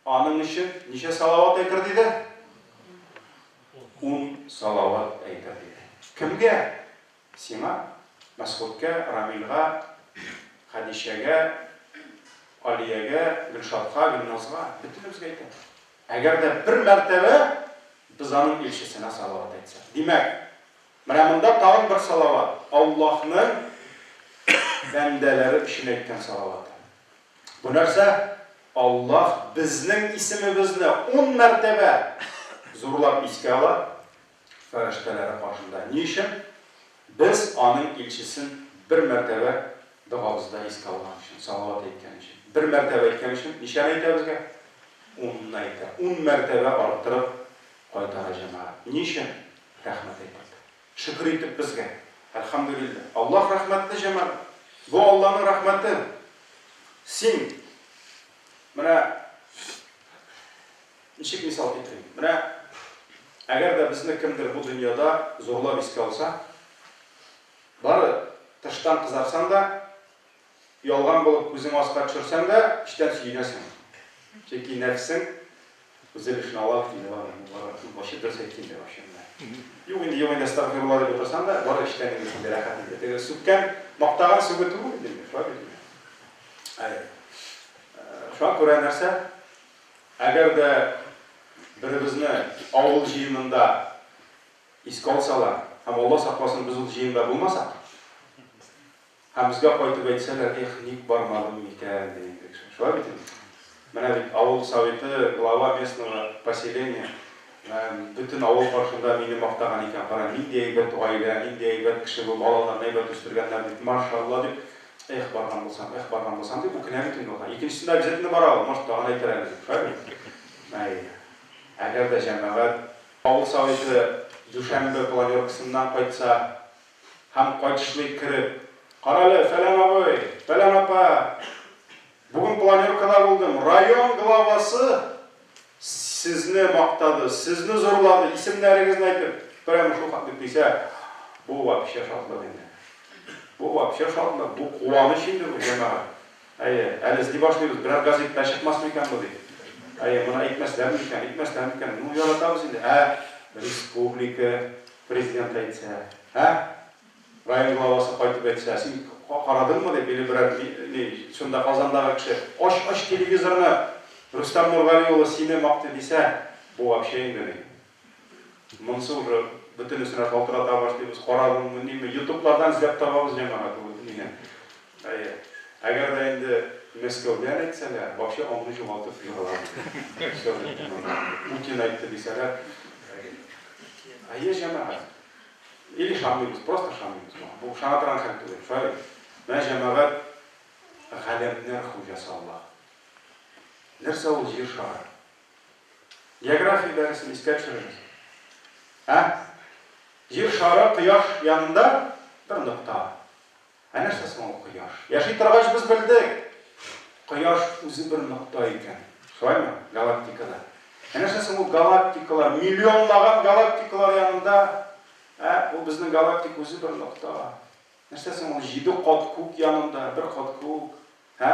Аның өчен ничә салават әйтер диде? Ун салават әйтер диде. Кемгә? Сиңа, Мәсгудкә, Рамилгә, Хәдичәгә, Алиягә, Гөлшатка, Гөлназга, бөтенебезгә әйтә. Әгәр дә бер мәртәбә без аның илчесенә салават әйтсәк. Димәк, менә монда тагын бер салават, Аллаһның бәндәләре өчен әйткән салаваты. Бу нәрсә? Аллаһ безнең исемебезне ун мәртәбә зурлап искә ала фәрештәләре каршында. Ни өчен? Без аның илчесен бер мәртәбә догабызда искә алган өчен, салават әйткән өчен. Бер мәртәбә әйткән өчен ничәне әйтә безгә? Унны әйтә. Ун мәртәбә арттырып кайтара, җәмәгать. Ни өчен? Рәхмәт әйтеп. Шөкер итеп безгә. Әлхәмдүлилләһ. Аллаһ рәхмәтле, җәмәгать. Бу Алланың рәхмәте. Син менә ничек мисал китерим? Менә әгәр дә безне кемдер бу дөньяда зурлап искә алса, бары тыштан кызарсаң да, Ялган булып күзең аска төшерсәң дә, эчтән сөенәсең. Чөнки нәфсең үзе өлешен ала бит инде, ладно, ну ладно, ну вообще дөрес әйтте инде вообще менә. Юк инде, юк инде, әстәгъфирулла дип утырсаң да, бары эчтән инде шундый рәхәт инде. Теге сүккән, мактаган сүгү түгел инде, шулай бит инде. Әй. Шуңа күрә нәрсә? Әгәр дә беребезне авыл җыенында искә алсалар, һәм Алла сакласын, без ул җыенда булмасак, Һәм безгә кайтып әйтсәләр, эх, ник бармадым микән, ди инде кеше. Шулай бит инде? Менә бит авыл советы, глава местного поселения, бөтен авыл каршында мине мактаган икән, кара, нинди әйбәт гаилә, нинди әйбәт кеше бу, балаларны әйбәт үстергәннәр дип, машалла дип, эх, барган булсам, эх, барган булсам дип үкенә бит инде ул. Икенчесендә обязательно бара ул, может, тагын әйтер әле дип, шулай бит? Әй, әгәр дә җәмәгать авыл советы дүшәмбе планеркасыннан кайтса, Һәм кайтышлый кереп. Карале, фәлән абый, фәлән апа, бүген планеркада булдым, район главасы сезне мактады, сезне зурлады, исемнәрегезне әйтеп, прямо шул хәтле дисә, бу вообще шатлык инде. Бу вообще шатлык, бу куаныч инде бу, җәмәгать. Әйе, әле эзли башлыйбыз, берәр газетта чыкмас микән бу дип. Әйе, моны әйтмәсләр микән, әйтмәсләр микән, ну яратабыз инде. Ә республика Президент әйтсә, ә? Район главасы кайтып әйтсә, син карадыңмы дип, или берәр ни, шунда Казандагы кеше, ач, ач телевизорны, Рөстәм Нургали улы сине мактый дисә, бу вообще инде ни. Монысы уже бөтенесенә шалтырата башлыйбыз, карадыңмы, ниме, ютублардан эзләп табабыз җәмәгать ул мине. Әйе. Әгәр дә инде Мәскәүдән әйтсәләр, вообще аңны югалтып егылабыз. Всё, бетте монда. Путин әйтте дисәләр, Әйе, җәмәгать. Или ышанмыйбыз, просто ышанмыйбыз моңа. Бу ышана торган хәл түгел. Шулай бит? Менә җәмәгать, галәмнәр хуҗасы Аллаһ. Нәрсә ул җир шары? География дәресен искә төшерегез. Ә? Җир шары кояш янында бер нокта. Ә нәрсә соң ул кояш? Яши торгач без белдек, кояш үзе бер нокта икән. Шулаймы? Галактикада. Ә нәрсә соң ул галактикалар? Миллионлаган галактикалар янында, ә, ул безнең галактика үзе бер нокта. Нәрсә соң ул җиде кат күк янында, бер кат күк, ә?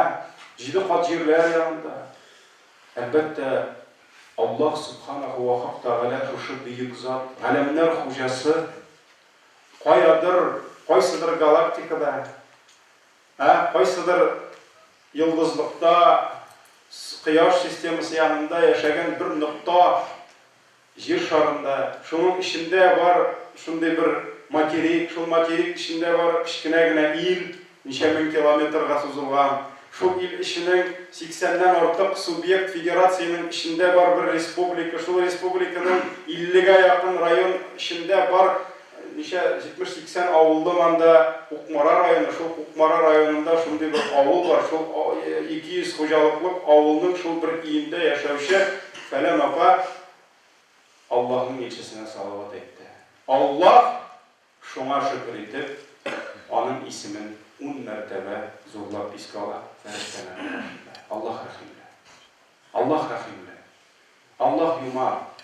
Җиде кат җирләр янында. Әлбәттә, Аллаһ Субханаһу ва Хак Тәгалә шушы бөек зат, галәмнәр хуҗасы, Каядыр, кайсыдыр галактикада, ә, кайсыдыр йолдызлыкта, Кояш системасы янында яшәгән бер нокта Җир шарында, шуның эчендә бар шундый бер материк, шул материк эчендә бар кечкенә генә ил, ничә мең километрга сузылган, шул ил эченең сиксәннән артык субъект федерациянең эчендә бар бер республика, шул республиканың иллегә якын район эчендә бар ничә, 70-80 авыллы манда Кукмара районы, шул Кукмара районында шундый бер авыл бар, шул 200 хуҗалыклык авылның шул бер өендә яшәүче фәлән апа Аллаһның илчесенә салават әйтте. Аллаһ Шуңа шөкер итеп, Аның исемен ун мәртәбә зурлап искә ала фәрештәләр каршында. Аллаһ рәхимле. Аллаһ рәхимле. Аллаһ юмарт.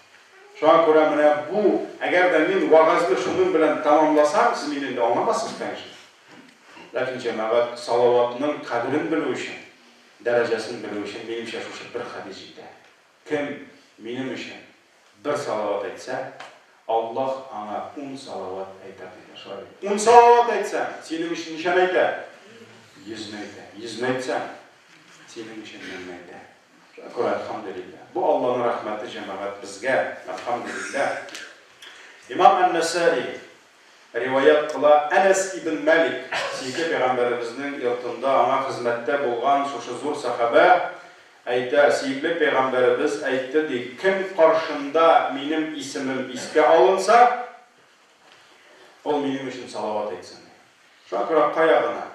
Шуңа күрә менә бу, әгәр дә мин вәгазьне шуның белән тәмамласам, сез мине инде аңламассыз, конечно. Ләкин, җәмәгать, салаватның кадерен белү өчен, дәрәҗәсен белү өчен, минемчә, шушы бер хәдис җитә. Кем минем өчен бер салават әйтсә, Аллаһ аңа ун салават әйтер, диде. Шулай бит. Ун салават әйтсәң, синең өчен ничәне әйтә? Йөзне әйтә. Йөзне әйтсәң, синең өчен меңне әйтә. Шуңа күрә, әлхәмдүлилләһ. Бу Аллаһның рәхмәте, җәмәгать, безгә, әлхәмдүлилләһ. Имам Ән-Нәсаи риваять кыла, Әнәс ибн Мәлик, сөекле пәйгамбәребезнең йортында аңа хезмәттә булган шушы зур сәхабә, Әйтә, Сөекле пәйгамбәребез әйтте, ди, Кем каршында минем исемем искә алынса, ул минем өчен салават әйтсен, ди. Шуңа күрә кая гына,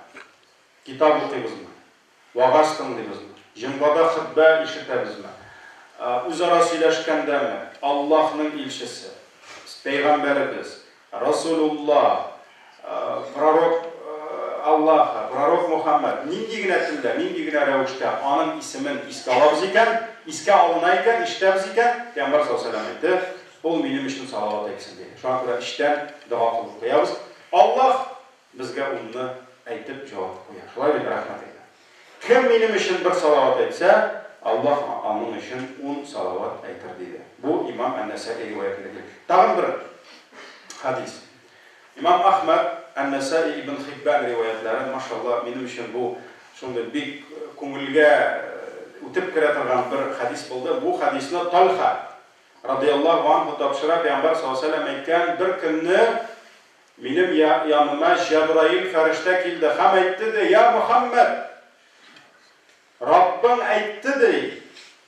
китап укыйбызмы, вәгазь тыңлыйбызмы, җомгада хөтбә ишетәбезме, үзара сөйләшкәндәме, Аллаһның илчесе, Пәйгамбәребез, Расулуллаһ, пророк Аллаһы, пророк Мухаммад, нинди генә телдә, нинди генә рәвештә аның исемен искә алабыз икән, искә алына икән, ишетәбез икән, Пәйгамбәр саллаллаһу алейһи ва сәлләм әйтте, ул минем өчен салават әйтсен, диде. Шуңа күрә эчтән дога кылып куябыз. Аллаһ безгә унны әйтеп җавап куя. Шулай бит, рәхмәт әйтә. Кем минем өчен бер салават әйтсә, Аллаһ аның өчен ун салават әйтер, диде. Бу имам Ән-Нәсаи риваятендә килә. Тагын бер хәдис. Имам Әхмәд, Ән-Нәсаи, Ибн Хиббан риваятьләре, машалла, минем өчен бу шундый бик күңелгә үтеп керә торган бер хәдис булды. Бу хәдисне Тальха, радыяллаһу анһу, тапшыра, Пәйгамбәр саллаллаһу алейһи ва сәлләм әйткән, Бер көнне Минем яныма Җәбраил фәрештә килде һәм әйтте, ди, Я Мөхәммәд! Раббың әйтте, ди,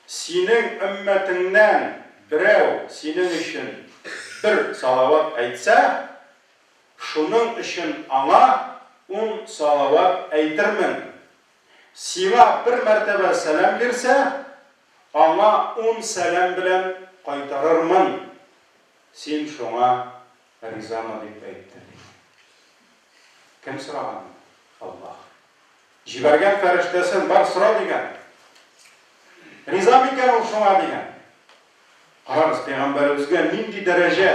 синең өммәтеңнән берәү синең өчен бер салават әйтсә, шуның өчен аңа ун салават әйтермен. Сиңа бер мәртәбә сәлам бирсә, аңа ун сәлам белән кайтарырмын. Син шуңа Ризамы дип әйтте, ди. Кем сораган? Аллаһ. Җибәргән фәрештәсен, бар сора дигән. Риза микән ул шуңа дигән. Карагыз, пәйгамбәребезгә нинди дәрәҗә,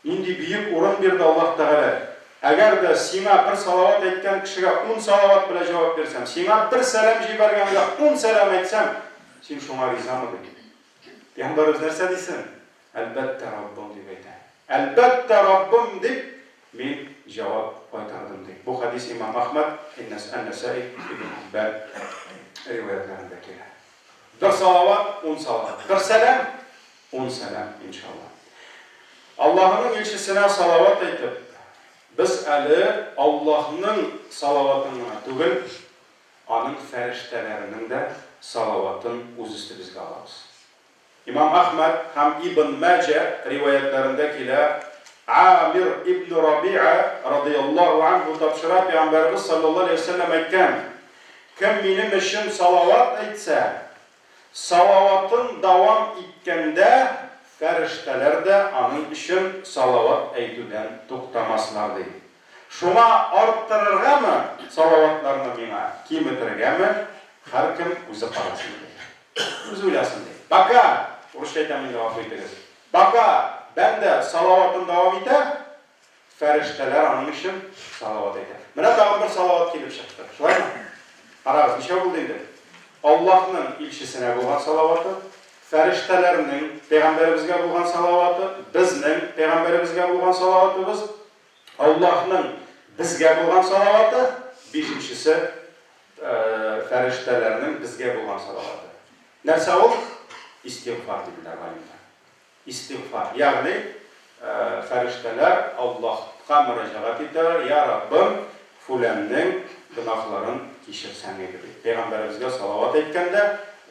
нинди бөек урын бирде Аллаһ Тәгалә. Әгәр дә сиңа бер салават әйткән кешегә ун салават белән җавап бирсәм, сиңа бер сәлам җибәргәнгә ун сәлам әйтсәм, син шуңа ризамы ди. Пәйгамбәребез нәрсә дисен? Әлбәттә, Раббым, дип әйтә. Әлбәттә, Раббым, дип мин җавап кайтардым, ди. Бу хәдис имам Әхмәд, Ән-Нәсаи, Ибн Хиббан риваятьләрендә килә. Бер салават, ун салават. Бер сәлам, ун сәлам, иншалла. Аллаһының илчесенә салават әйтеп, без әле Аллаһның салаватын гына түгел, аның фәрештәләренең дә салаватын үз өстебезгә алабыз. Имам Әхмәд һәм Ибн Мәҗә риваятьләрендә килә, Амир ибн Рабиа радыяллаһу анһу тапшыра, Пәйгамбәребез салләллаһу галәйһи ва сәлләм әйткән, Кем минем өчен салават әйтсә, салаватын дәвам иткәндә, фәрештәләр дә аның өчен салават әйтүдән туктамаслар, ди. Шуңа арттырыргамы салаватларны миңа, киметергәме, һәркем үзе карасын, ди. Үзе уйласын, ди. Пока, урысча әйтәм инде, гафу итегез. Пока бәндә салаватын дәвам итә, фәрештәләр аның өчен салават әйтә. Менә тагын бер салават килеп чыкты. Шулаймы? Карагыз, ничәү булды инде? Аллаһның илчесенә булган салаваты, фәрештәләрнең пәйгамбәребезгә булган салаваты, безнең пәйгамбәребезгә булган салаватыбыз, Аллаһның безгә булган салаваты, бишенчесе, фәрештәләрнең безгә булган салаваты. Нәрсә ул? Истигъфар, диделәр галимнәр. Истигъфар, ягъни фәрештәләр Аллаһка мөрәҗәгать итәләр, Я Раббым, фүләннең гөнаһларын кичерсәң иде, дип. Пәйгамбәребезгә салават әйткәндә,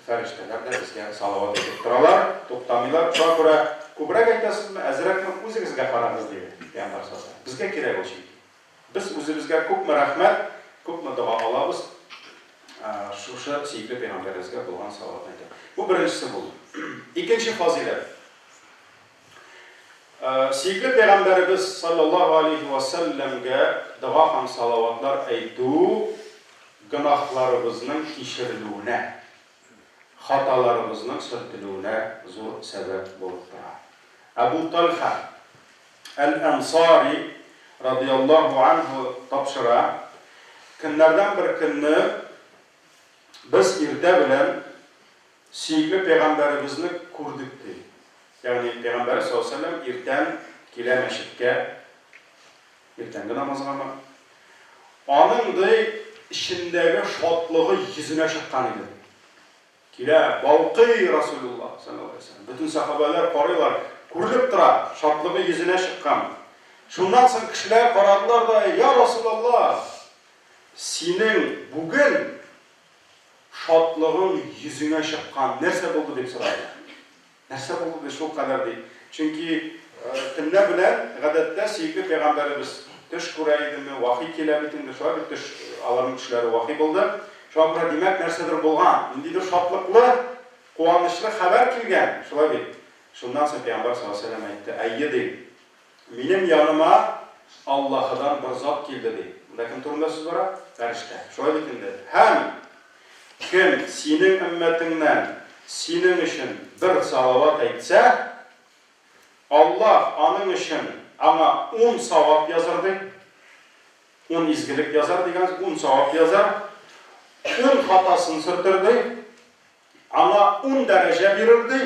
Фәрештәләр дә безгә салават әйтеп торалар, туктамыйлар. Шуңа күрә күбрәк әйтәсезме, әзрәкме, үзегезгә карагыз, диде Пәйгамбәр саллаллаһу галәйһи ва сәлләм. Безгә кирәк ул чөнки. Без үзебезгә күпме рәхмәт, күпме дога алабыз, шушы сөекле пәйгамбәребезгә булган салаватны әйтеп. Бу беренчесе булды. Икенче фазыйләт. Сөекле пәйгамбәребез саллаллаһу алейһи ва сәлләмгә дога һәм салаватлар әйтү гөнаһларыбызның кичерелүенә, хаталарыбызның сөртелүенә зур сәбәп булып тора. Әбу Тальха әл-Әнсари радыяллаһу анһу тапшыра, Көннәрдән бер көнне без иртә белән Сөекле пәйгамбәребезне күрдек, ди. Ягъни пәйгамбәребез саллаллаһу галәйһи ва сәлләм иртән килә мәчеткә, иртәнге намазгамы. Аның, ди, эчендәге шатлыгы йөзенә чыккан иде. Килә, балкый Расулуллаһ саллаллаһу галәйһи ва сәлләм. Бөтен сәхабәләр карыйлар, күренеп тора, шатлыгы йөзенә чыккан. Шуннан соң кешеләр карадылар да, Я Расулаллаһ, синең бүген Шатлыгың йөзеңә чыккан, нәрсә булды, дип сорадылар. Нәрсә булды, ди, шулкадәр, ди. Чөнки төнлә белән, гадәттә, сөекле пәйгамбәребез төш күрә идеме, вахи килә бит инде, шулай бит, төш, аларның төшләре вахи булды. Шуңа күрә, димәк, нәрсәдер булган, ниндидер шатлыклы, куанычлы хәбәр килгән, шулай бит. Шуннан соң пәйгамбәр саллаллаһу галәйһи ва сәлләм әйтте, Әйе, ди. Минем яныма Аллаһыдан бер зат килде, ди. Монда кем турында сүз бара? Фәрештә. Шулай бит инде. Һәм кем синең өммәтеңнән синең өчен бер салават әйтсә, Аллаһ аның өчен аңа ун савап языр, ди. Ун изгелек язар дигән сүз, ун савап язар. Ун хатасын сөртер, ди. Аңа ун дәрәҗә бирер, ди,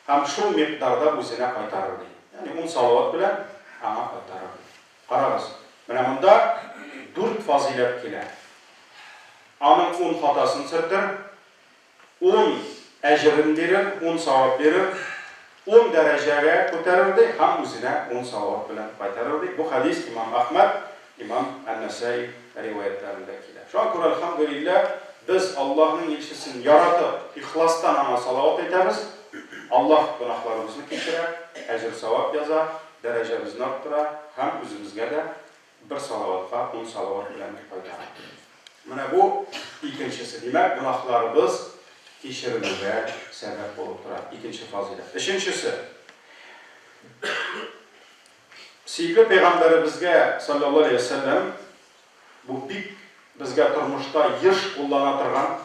һәм шул микъдарда үзенә кайтарыр, ди. Ягъни ун салават белән аңа кайтарыр, ди. Карагыз, менә монда дүрт фазыйләт килә. Аның ун хатасын сөртер, ун әҗерен бирер, ун савап бирер, ун дәрәҗәгә күтәрер, ди, һәм үзенә ун салават белән кайтарыр, ди. Бу хәдис имам Әхмәд, имам Ән-Нәсаи риваятьләрендә килә. Шуңа күрә, әлхәмдүлилләһ, без Аллаһның илчесен яратып, ихластан аңа салават әйтәбез. Аллаһ гөнаһларыбызны кичерә, әҗер-савап яза, дәрәҗәбезне арттыра һәм үзебезгә дә бер салаватка ун салават белән кайтара. Менә бу икенчесе. Димәк, гөнаһларыбыз кичерелүгә сәбәп булып тора. Икенче фазыйләт. Өченчесе. Сөекле пәйгамбәребезгә, салләллаһу галәйһи вә сәлләм, бу бик безгә тормышта еш куллана торган,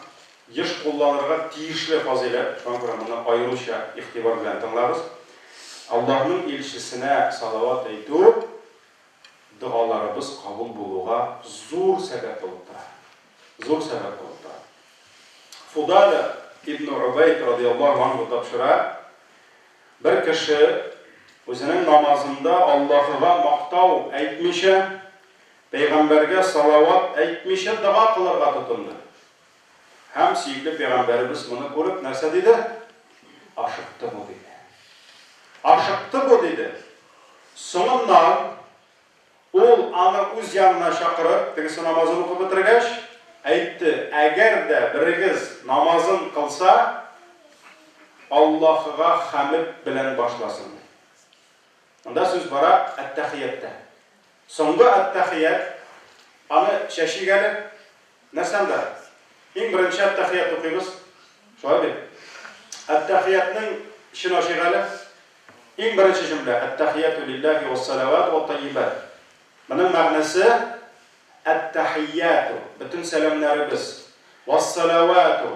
еш кулланырга тиешле фазыйләт, шуңа күрә моны аеруча игътибар белән тыңлагыз. Аллаһның илчесенә салават әйтү догаларыбыз кабул булуга зур сәбәп булып тора. Зур сәбәп булып тора. Фудаля ибн Убайд радияллаһу анһу тапшыра, Бер кеше үзенең намазында Аллаһыга мактау әйтмичә, пәйгамбәргә салават әйтмичә дога кылырга тотынды. Һәм сөекле пәйгамбәребез моны күреп нәрсә диде? Ашыкты бу, диде. Ашыкты бу, диде. Соңыннан Ул, аны үз янына чакырып, тегесе намазын укып бетергәч, әйтте, Әгәр дә берегез намазын кылса, Аллаһыга хәмед белән башласын, ди. Монда сүз бара әттәхияттә. Соңгы әттәхият, аны чәчик әле. Нәрсә анда? Иң беренче әттәхият укыйбыз. Шулай бит? Әттәхиятнең эчен ачыйк әле. Иң беренче җөмлә, Әттәхияту лилләһи вәссалават вәттаййибат. Моның мәгънәсе, Әттәхияту, бөтен сәламнәребез, вәссалавату,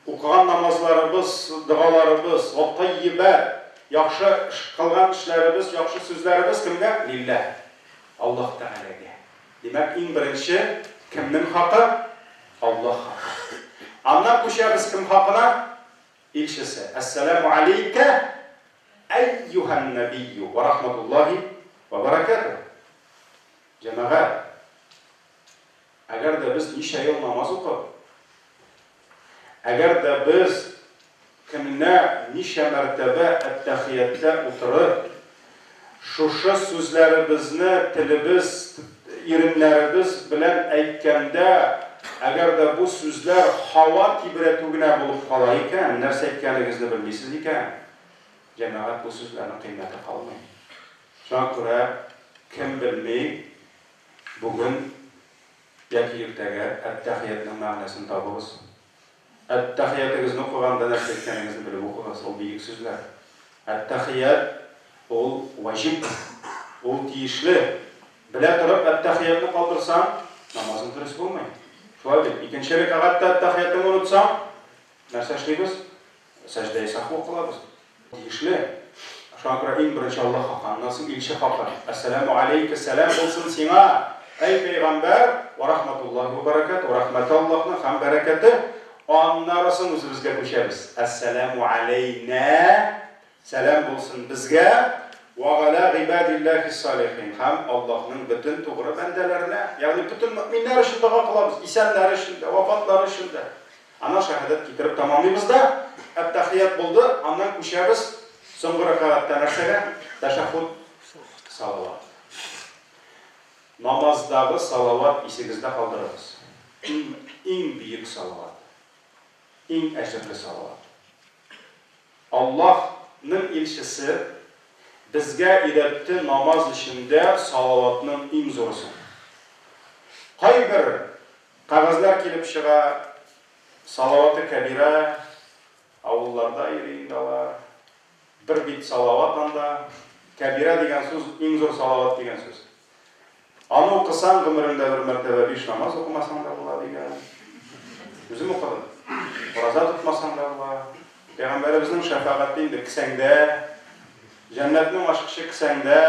укыган намазларыбыз, догаларыбыз, вәттаййибат, яхшы кылган эшләребез, яхшы сүзләребез кемгә? Лилләһ, Аллаһ Тәгаләгә. Димәк, иң беренче кемнең хакы? Аллаһ хакы. Аннан күчәбез кем хакына? Илчесе, Әссәләмү алейкә, әййүһән нәбийю вә рахматуллаһи вә бәрәкәтүһ. Җәмәгать, әгәр дә без ничә ел намаз укып, әгәр дә без көненә ничә мәртәбә әттәхияттә утырып, Шушы сүзләребезне телебез, иреннәребез белән әйткәндә, әгәр дә бу сүзләр һава тибрәтү генә булып кала икән, нәрсә әйткәнегезне белмисез икән, җәмәгать, бу сүзләрнең кыйммәте калмый. Шуңа күрә, кем белми, бүген яки иртәгә әттәхиятнең мәгънәсен табыгыз. Әттәхиятегезне укыганда нәрсә әйткәнегезне белеп укыгыз, ул биек сүзләр. Әттәхият ул ваҗиб, ул тиешле. Белә торып әттәхиятне калдырсаң, намазың дөрес булмый. Шулай бит? Икенче рәкәгатьтә әттәхиятеңне онытсаң, нәрсә эшлибез? Сәҗдәи сәһү кылабыз. Тиешле. Шуңа күрә иң беренче Аллаһ хакы, аннан соң илче хакы. Әссәләмү алейкә, сәлам булсын сиңа, әй пәйгамбәр, вә рахматуллаһи вә бәрәкәтүһ, рәхмәте Аллаһның һәм бәрәкәте. Аннары соң үзебезгә күчәбез. Әссәләмү алейнә, сәлам булсын безгә, вә галә гыйбадиллаһис салихин, һәм Аллаһның бөтен тугры бәндәләренә, ягъни бөтен мөэминнәр өчен дога кылабыз, исәннәр өчен дә, вафатлар өчен дә. Аннан шәһадәт китереп тәмамлыйбыз да, әттәхият булды, аннан күчәбез соңгы рәкәгатьтә нәрсәгә? Тәшәһһүд, салават. Намаздагы салават исегездә калдырыгыз. Иң, иң бөек салават. Иң әҗерле салават. Аллаһ ның илчесе безгә өйрәтте намаз эчендә салаватның иң зурысын. Кайбер Кәгазьләр килеп чыга, Салаваты кәбирә, авылларда йөри инде алар. Бер бит салават анда. Кәбирә дигән сүз иң зур салават дигән сүз. Аны укысаң, гомереңдә бер мәртәбә биш намаз укымасаң да була дигән. Үзем укыдым. Ураза тотмасаң да була. Пәйгамбәребезнең шәфәгате инде кесәңдә. Җәннәтнең ачкычы кесәңдә.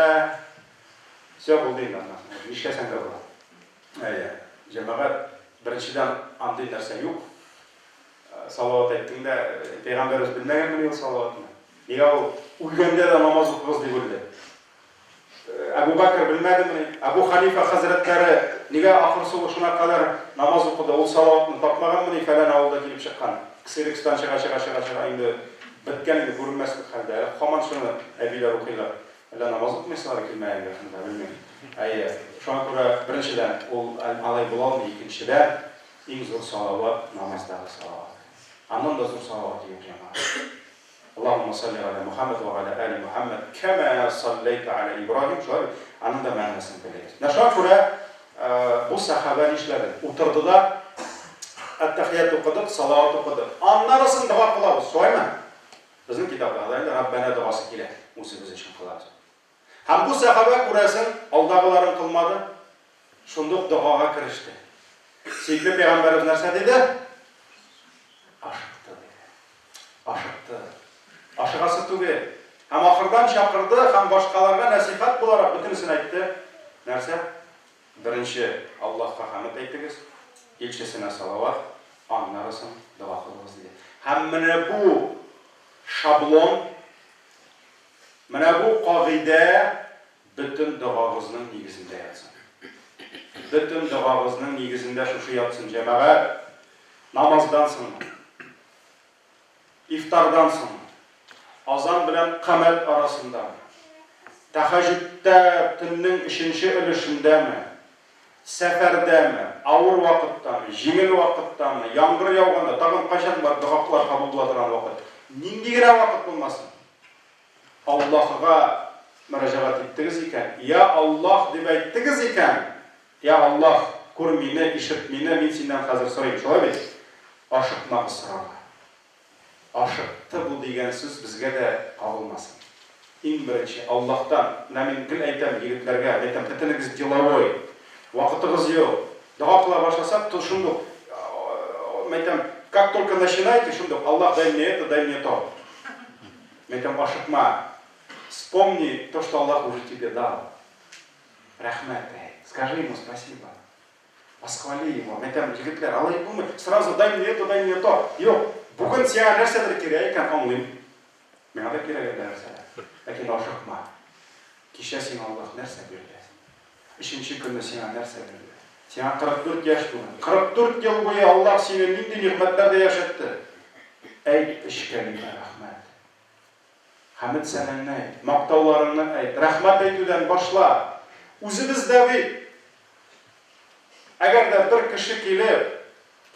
Все булды инде аннан соң. Нишләсәң дә була. Әйе, җәмәгать, беренчедән, андый нәрсә юк. Салават әйттең дә, пәйгамбәребез белмәгәнмени ул салаватны? Нигә ул үлгәндә дә намаз укыгыз дип үлде? Әбу Бәкер белмәдемени? Әбу Ханифа хәзрәтләре нигә ахыр сулышына кадәр намаз укыды? Ул салаватны тапмаганмыни? Фәлән авылда килеп чыккан. Ксерокстан чыга, чыга, чыга, чыга, инде беткән инде, күренмәслек хәлдә. Әле һаман шуны әбиләр укыйлар. Әллә намаз укымыйсылар килмәгәнгә шунда, белмим. Әйе, шуңа күрә, беренчедән, ул алай була алмый, икенчедән, иң зур салават, намаздагы салават. Аннан да зур салават юк, җәмәгать. Аллаһумма салли галә Мухәммәд вә галә али Мухәммәд кәмә салләйтә галә Ибраһим, шулай бит? Аның да мәгънәсен белегез. Менә шуңа күрә бу сәхабә нишләде? Утырды да әттәхият укыдык, салават укыдык. Аннары соң дога кылабыз, шулаймы? Безнең китапларда инде Раббәнә догасы килә, үзебез өчен кылабыз. Һәм бу сәхабә, күрәсең, алдагыларын кылмады, шундук догага кереште. Сөекле пәйгамбәребез нәрсә диде? Ашыкты, диде. Ашыкты. Ашыгасы түгел. Һәм ахырдан чакырды һәм башкаларга нәсыйхәт буларак бөтенесен әйтте. Нәрсә? Беренче Аллаһка хәмед әйтегез, илчесенә салават, аннары соң дога кылыгыз, диде. Һәм менә бу шаблон, Менә бу кагыйдә бөтен догагызның нигезендә ятсын. Бөтен догагызның нигезендә шушы ятсын, җәмәгать! Намаздан соңмы? Ифтардан соңмы? Азан белән камәт арасындамы? Тәһәҗҗүдтә төннең өченче өлешендәме? Сәфәрдәме, авыр вакыттамы, җиңел вакыттамы, яңгыр яуганда, тагын кайчан бар догаклар кабул була торган вакыт? Нинди генә вакыт булмасын, Аллаһыга мөрәҗәгать иттегез икән, Йа Аллаһ дип әйттегез икән, Йа Аллаһ, күр мине, ишет мине, мин синнән хәзер сорыйм, шулай бит? Ашыкмагыз сорарга. Ашыкты бу дигән сүз безгә дә кагылмасын. Иң беренче, Аллаһтан, менә мин гел әйтәм егетләргә, әйтәм, бөтенегез деловой, вакытыгыз юк. Дога кыла башласак, то шундук, әйтәм, как только начинаете, шундук, Аллаһ, дай мне это, дай мне то. Мин әйтәм, ашыкма, вспомни то, что Аллаһ уже тебе дал. Рәхмәт әйт, скажи ему спасибо. Восхвали его. Мин әйтәм, егетләр, алай булмый, сразу дай мне это, дай мне то. Юк, бүген сиңа нәрсәдер кирәк икән, аңлыйм. Миңа да кирәк әллә нәрсәләр. Ләкин ашыкма. Кичә сиңа Аллаһ нәрсә бирде? Өченче көнне сиңа нәрсә бирде? Сиңа 44 яшь бүген. 44 ел буе Аллаһ сине нинди нигъмәтләрдә яшәтте? Әйт өч кәлимә рәхмәт. Хәмед сәнәңне әйт, мактауларыңны әйт, рәхмәт әйтүдән башла. Үзебез дә бит, әгәр дә бер кеше килеп,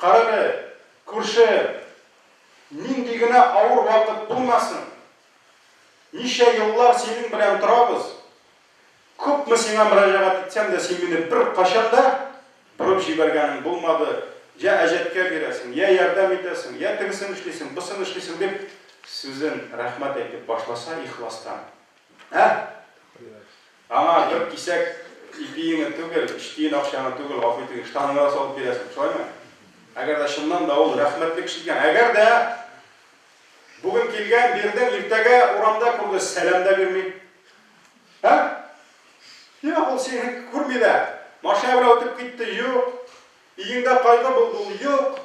Карале, күрше, нинди генә авыр вакыт булмасын, ничә еллар синең белән торабыз, Күпме сиңа мөрәҗәгать итсәм дә, син мине беркайчан да борып җибәргәнең булмады, йә әҗәткә бирәсең, йә ярдәм итәсең, йә тегесен эшлисең, бысын эшлисең, дип, сүзен рәхмәт әйтеп башласа ихластан, ә? Аңа бер кисәк ипиеңе түгел, өч тиен акчаңы түгел, гафу итегез, штаныңны да салып бирәсең, шулаймы? Әгәр дә чыннан да ул рәхмәтле кеше икән, әгәр дә бүген килгән, бирдең, иртәгә урамда күрде, сәлам дә бирми. Ә? Юк, ул сине күрми дә. Машина белән үтеп китте, юк. Өеңдә кайгы булды, ул юк.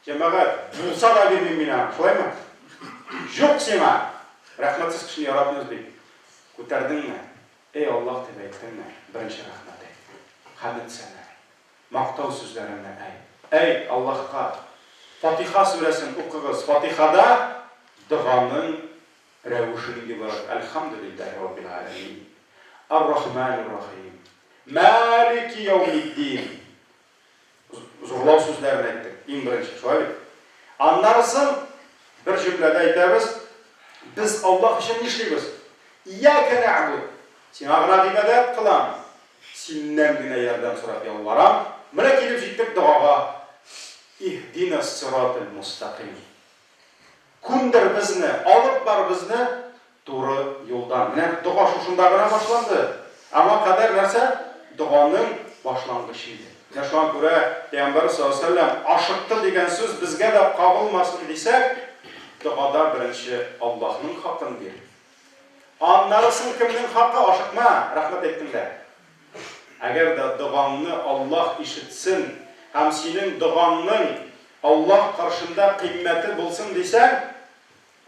Җәмәгать, булса да бирмим мин аңа, шулаймы? Юк сиңа! Рәхмәтсез кешене яратмыйбыз бит. Күтәрдеңме? Эй, Аллаһ дип әйттеңме? Беренче рәхмәт әйт. Хәмед сәнә. Мактау сүзләреңне әйт. Әйт Аллаһка. Фатиха сүрәсен укыгыз. Фатихада доганың Рәвеше нинди буларак, Әлхәмдүлилләһи раббил галәмин, Ар-рахманир-рахим, Мәлики яумиддин. Зурлау сүзләрен әйттек, иң беренче, шулай бит? Аннарысын бер җөмләдә әйтәбез, без Аллаһ өчен нишлибез? Ияка нәгъбуд. Сиңа гына гыйбадәт кылам. Синнән генә ярдәм сорап ялварам. Менә килеп җиттек догага. Иһдинас сиратал мустаким. Күндер безне, алып бар безне туры юлдан. Менә дога шушында гына башланды. Аңа кадәр нәрсә? Доганың башлангычы иде. Менә шуңа күрә Пәйгамбәр саллаллаһу алейһи ва сәлләм ашыкты дигән сүз безгә дә кагылмасын дисәк, догада беренче Аллаһның хакын бир. Аннары соң кемнең хакы? Ашыкма, рәхмәт әйттең дә. Әгәр дә догаңны Аллаһ ишетсен һәм синең догаңның Аллаһ каршында кыйммәте булсын дисәң,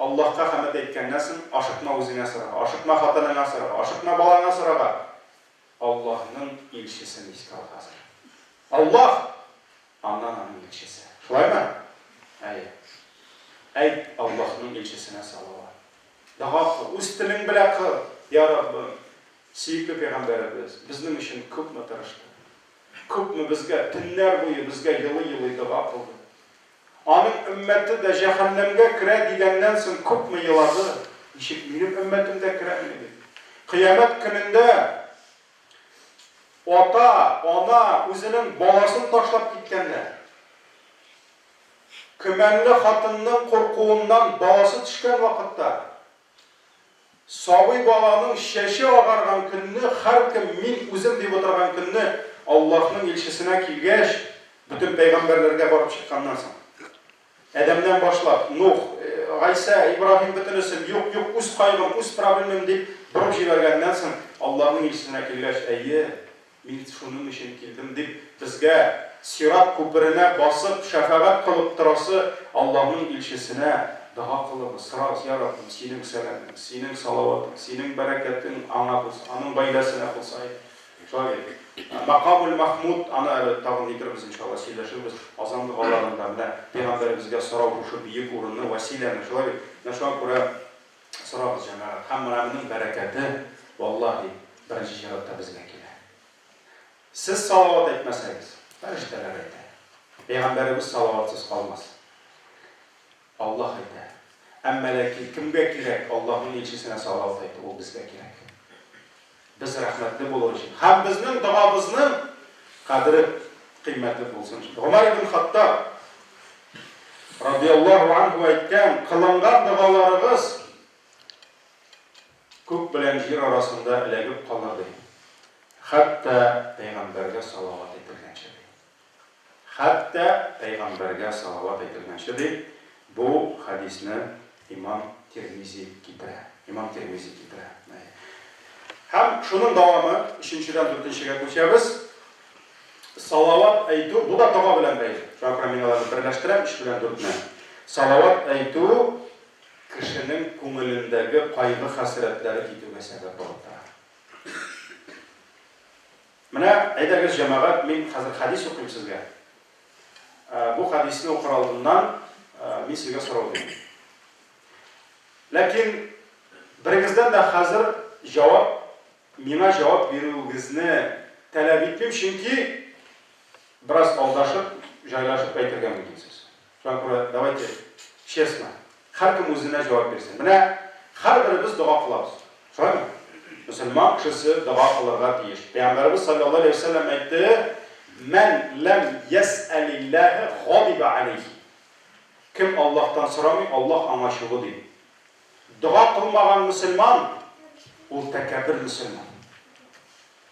Аллаһка хәмед әйткәннән соң, ашыкма үзеңә сорарга, ашыкма хатыныңа сорарга, ашыкма балаңа сорарга. Аллаһның илчесен искә ал хәзер. Аллаһ! Аннан аның илчесе. Шулаймы? Әйе. Әйт Аллаһның илчесенә салават. Дога кыл, үз телең белә кыл. Я Раббым, сөекле пәйгамбәребез безнең өчен күпме тырышты. Күпме безгә төннәр буе безгә елый-елый дога кылды. Аның өммәте дә җәһәннәмгә керә дигәннән соң күпме елады, ничек минем өммәтем дә керәмени дип. Кыямәт көнендә ата, ана үзенең баласын ташлап киткәндә, көмәнле хатынның куркуыннан баласы төшкән вакытта, Сабый баланың чәче агарган көнне, һәркем мин үзем дип утырган көнне Аллаһның илчесенә килгәч, бөтен пәйгамбәрләргә барып чыкканнан соң, Адәмнән башлап, Нух, Гайсә, Ибраһим бөтенесен, юк, юк, үз кайгым, үз проблемам дип борып җибәргәннән соң, Аллаһның илчесенә килгәч, әйе, Мин шуның өчен килдем, дип, безгә Сират күперенә басып, шәфәгать кылып торасы Аллаһның илчесенә дога кылыгыз, сорагыз, Йа Раббым, Синең сәламең, Синең салаватың, Синең бәрәкәтең аңа булсын, аның гаиләсенә булса иде. Шулай бит? Мәкамул Мәхмуд, аны әле тагын нитербез, иншалла, сөйләшербез, азан догаларында, менә пәйгамбәребезгә сорау шушы бөек урынны, вәсиләне, шулай бит? Менә шуңа күрә Сорагыз, җәмәгать. Һәм менә моның бәрәкәте, валлаһи, беренче чиратта безгә килә. Сез салават әйтмәсәгез, фәрештәләр әйтә. Пәйгамбәребез салаватсыз калмас. Аллаһ әйтә. Әмма ләкин кемгә кирәк Аллаһның илчесенә салават әйтү, ул безгә кирәк. Без рәхмәтле булыр өчен һәм безнең догабызның кадере кыйммәте булсын өчен. Гомәр ибн Хаттаб радиаллаһу анһу әйткән, кылынган догаларыгыз күк белән җир арасында эләгеп калыр ди. Хәтта пәйгамбәргә салават әйтелгәнче ди. Хәтта пәйгамбәргә салават әйтелгәнче ди, бу хәдисне имам Тирмизи китерә. Имам Тирмизи китерә. Һәм шуның дәвамы, өченчедән дүртенчегә күчәбез. Салават әйтү, бу да дога белән бәйле. Шуңа күрә мин аларны берләштерәм, өч белән дүртне. Салават әйтү кешенең күңелендәге кайгы-хәсрәтләре китүгә сәбәп булып тора. Менә, әйдәгез, җәмәгать, мин хәзер хәдис укыйм сезгә. Бу хәдисне укыр алдыннан мин сезгә сорау бирәм. Ләкин берегездән дә хәзер җавап, миңа җавап бирүегезне таләп итмим, чөнки бераз алдашып, җайлашып әйтергә мөмкинсез. Шуңа күрә давайте честно, һәркем үзенә җавап бирсен. Менә һәрберебез дога кылабыз. Шулаймы? Мөселман кешесе дога кылырга тиеш. Пәйгамбәребез саллаллаһу алейһи ва сәлләм әйтте, Мән ләм ясәлилләһе гадиба алейһи. Кем Аллаһтан сорамый, Аллаһ аңа ачулы ди. Дога кылмаган мөселман, ул тәкәббер мөселман.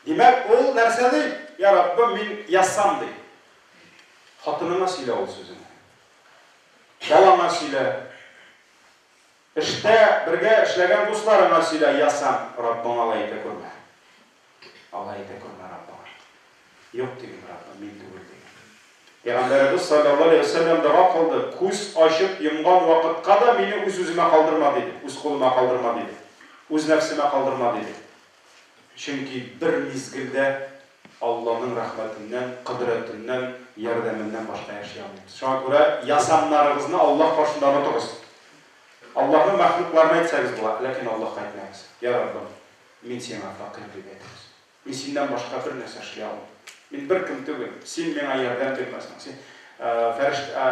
Димәк, ул нәрсә ди? Я Раббым, мин язсам ди. Хатыныңа сөйлә ул сүзеңне. Балаңа сөйлә. Эштә бергә эшләгән дусларыңа сөйлә, язсам, Раббың алай итә күрмә. Алай итә күрмә, Раббың. Юк диген, Раббым, мин түгел диген. Пәйгамбәребез саллаллаһу алейһи ва сәлләм дога кылды, күз ачып йомган вакытка да мине үз-үземә калдырма диде, үз кулыма калдырма диде, үз нәфсемә калдырма диде. Чөнки бер мизгелдә Алланың рәхмәтеннән, кодрәтеннән, ярдәменнән башка яши алмыйбыз. Шуңа күрә ясамнарыгызны Аллаһ каршында онытыгыз. Аллаһның мәхлукларына әйтсәгез була, ләкин Аллаһка әйтмәгез. Я Раббым, мин сиңа фәкыйрь дип әйтегез. Мин синнән башка бер нәрсә эшли алмыйм. Мин беркем түгел. Син миңа ярдәм бирмәсәң, син фәрештә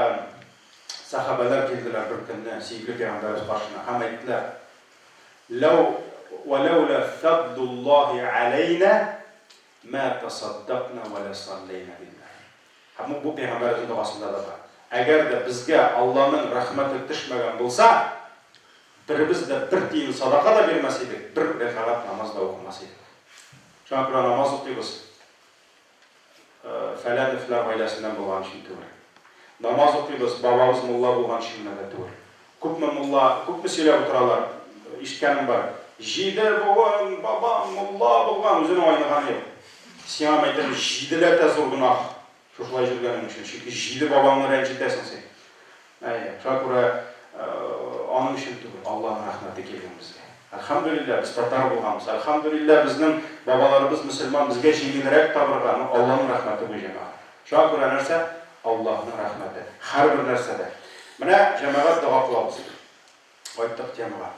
сәхабәләр килделәр бер көнне сөекле пәйгамбәребез каршына һәм әйттеләр, Ләү вә ләүлә фәдлуллаһи аләйнә мә тасаддакна вә лә салләйнә диделәр. Һәм бу пәйгамбәребезнең догасында да бар. Әгәр дә безгә Алланың рәхмәте төшмәгән булса, Беребез дә бер тиен садака да бирмәс идек, бер рәкәгать намаз да укымас идек. Шуңа күрә намаз укыйбыз. Фәләновлар гаиләсеннән булган өчен түгел. Намаз укыйбыз, бабабыз мулла булган өчен генә дә түгел. Күпме мулла, күпме сөйләп утыралар, ишеткәнем бар. Җиде буын бабам мулла булган, үзенең айныганы юк. Сиңа әйтәм, җиделәтә зур гөнаһ. Шушылай йөргәнең өчен, чөнки җиде бабаңны рәнҗетәсең син. Әйе, шуңа күрә аның өчен түгел, Аллаһның рәхмәте килгән безгә. Әлхәмдүлилләһ, без татар булганбыз. Әлхәмдүлилләһ, безнең бабаларыбыз мөселман, безгә җиңелрәк табырга, ну, Аллаһның рәхмәте бу, җәмәгать. Шуңа күрә нәрсә? Аллаһның рәхмәте. Һәрбер нәрсәдә. Менә, җәмәгать, дога кылабыз. Кайттык темага.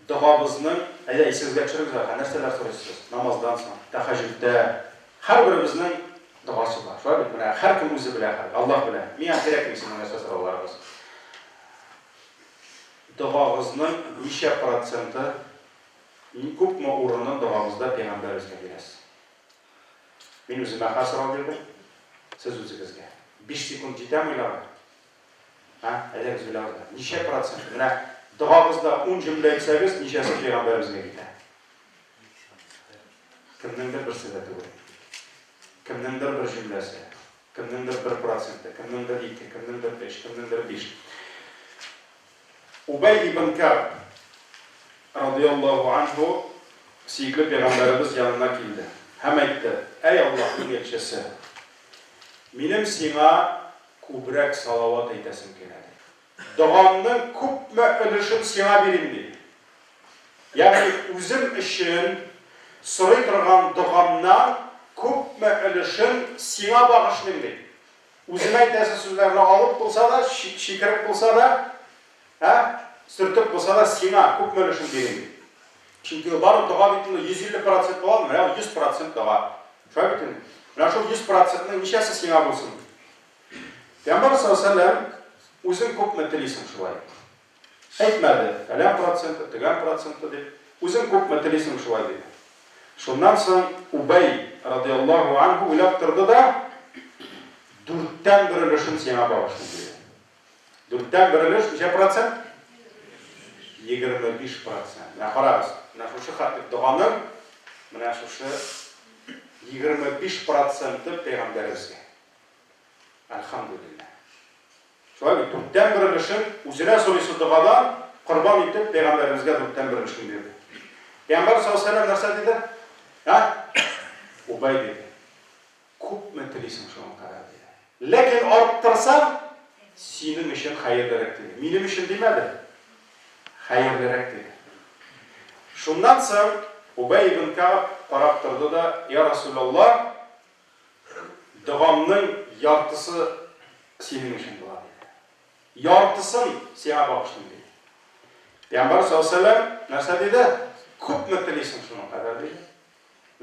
Догабызның, әйдә, исегезгә төшерегез әле, нәрсәләр сорыйсыз сез? Намаздан соң, тәһәҗҗүдтә. Һәрберебезнең догасы бар. Шулай бит? Менә һәркем үзе белә хәзер, Аллаһ белә. Миңа кирәкми сезнең нәрсә сорауларыгыз. Догагызның ничә проценты, күпме урынын догагызда пәйгамбәребезгә бирәсез? Мин үземә хәзер сорау бирдем, сез үзегезгә. 5 секунд җитәме уйларга? Ә? Әйдәгез уйлагыз да. Ничә процент? Менә догагызда ун җөмлә әйтсәгез, ничәсе пәйгамбәребезгә китә? Кемнеңдер берсе дә түгел. Кемнеңдер бер җөмләсе, кемнеңдер бер проценты, кемнеңдер ике, кемнеңдер өч, кемнеңдер биш. Убай ибн Кәгъб радыяллаһу анһу сөекле пәйгамбәребез янына килде һәм әйтте, Әй Аллаһның илчесе, минем сиңа Күбрәк салават әйтәсем килә, ди. Догамның күпме өлешен сиңа бирим, ди. Ягъни үзем өчен сорый торган догамнан күпме өлешен сиңа багышлыйм, ди. Үземә әйтәсе сүзләрне алып булса да, чикереп булса да, ә, сөртеп булса да сиңа күпме өлешен бирим, ди. Чөнки ул бары дога бит инде 150 процент була, менә ул 100 процент дога. Шулай бит инде. Менә шул 100 процентның ничәсе сиңа булсын? Пәйгамбәр саллаллаһу үзең күпме телисең шулай. Әйтмәде, фәлән проценты, төгән проценты дип. Үзең күпме телисең шулай диде. Шуннан соң Убай радиаллаһу анһу уйлап торды да, дүрттән бер өлешен сиңа багышлыйм диде. Дүрттән бер өлеш ничә процент? 25 процент. Менә карагыз, менә шушы хәтлек доганың менә шушы 25 проценты пәйгамбәребезгә. Әлхәмдүлилләһ. Шулай бит, дүрттән бер өлешен үзенә сорыйсы догадан корбан итеп пәйгамбәребезгә дүрттән бер өлешен бирде. Пәйгамбәр саллаллаһу алейһи нәрсә диде? Ә? Убай диде. Күпме телисең шуның кадәр диде. Ләкин арттырсаң, синең өчен хәерлерәк диде. Минем өчен димәде. Хәерлерәк диде. Шуннан соң Убай ибн Кәгъб карап торды да, Я Расулаллаһ, Догамның яртысы синең өчен була, диде. Яртысын сиңа багышлыйм, диде. Пәйгамбәр саллаллаһу алейһи ва сәлләм нәрсә диде? Күпме телисең, шуның кадәр, диде.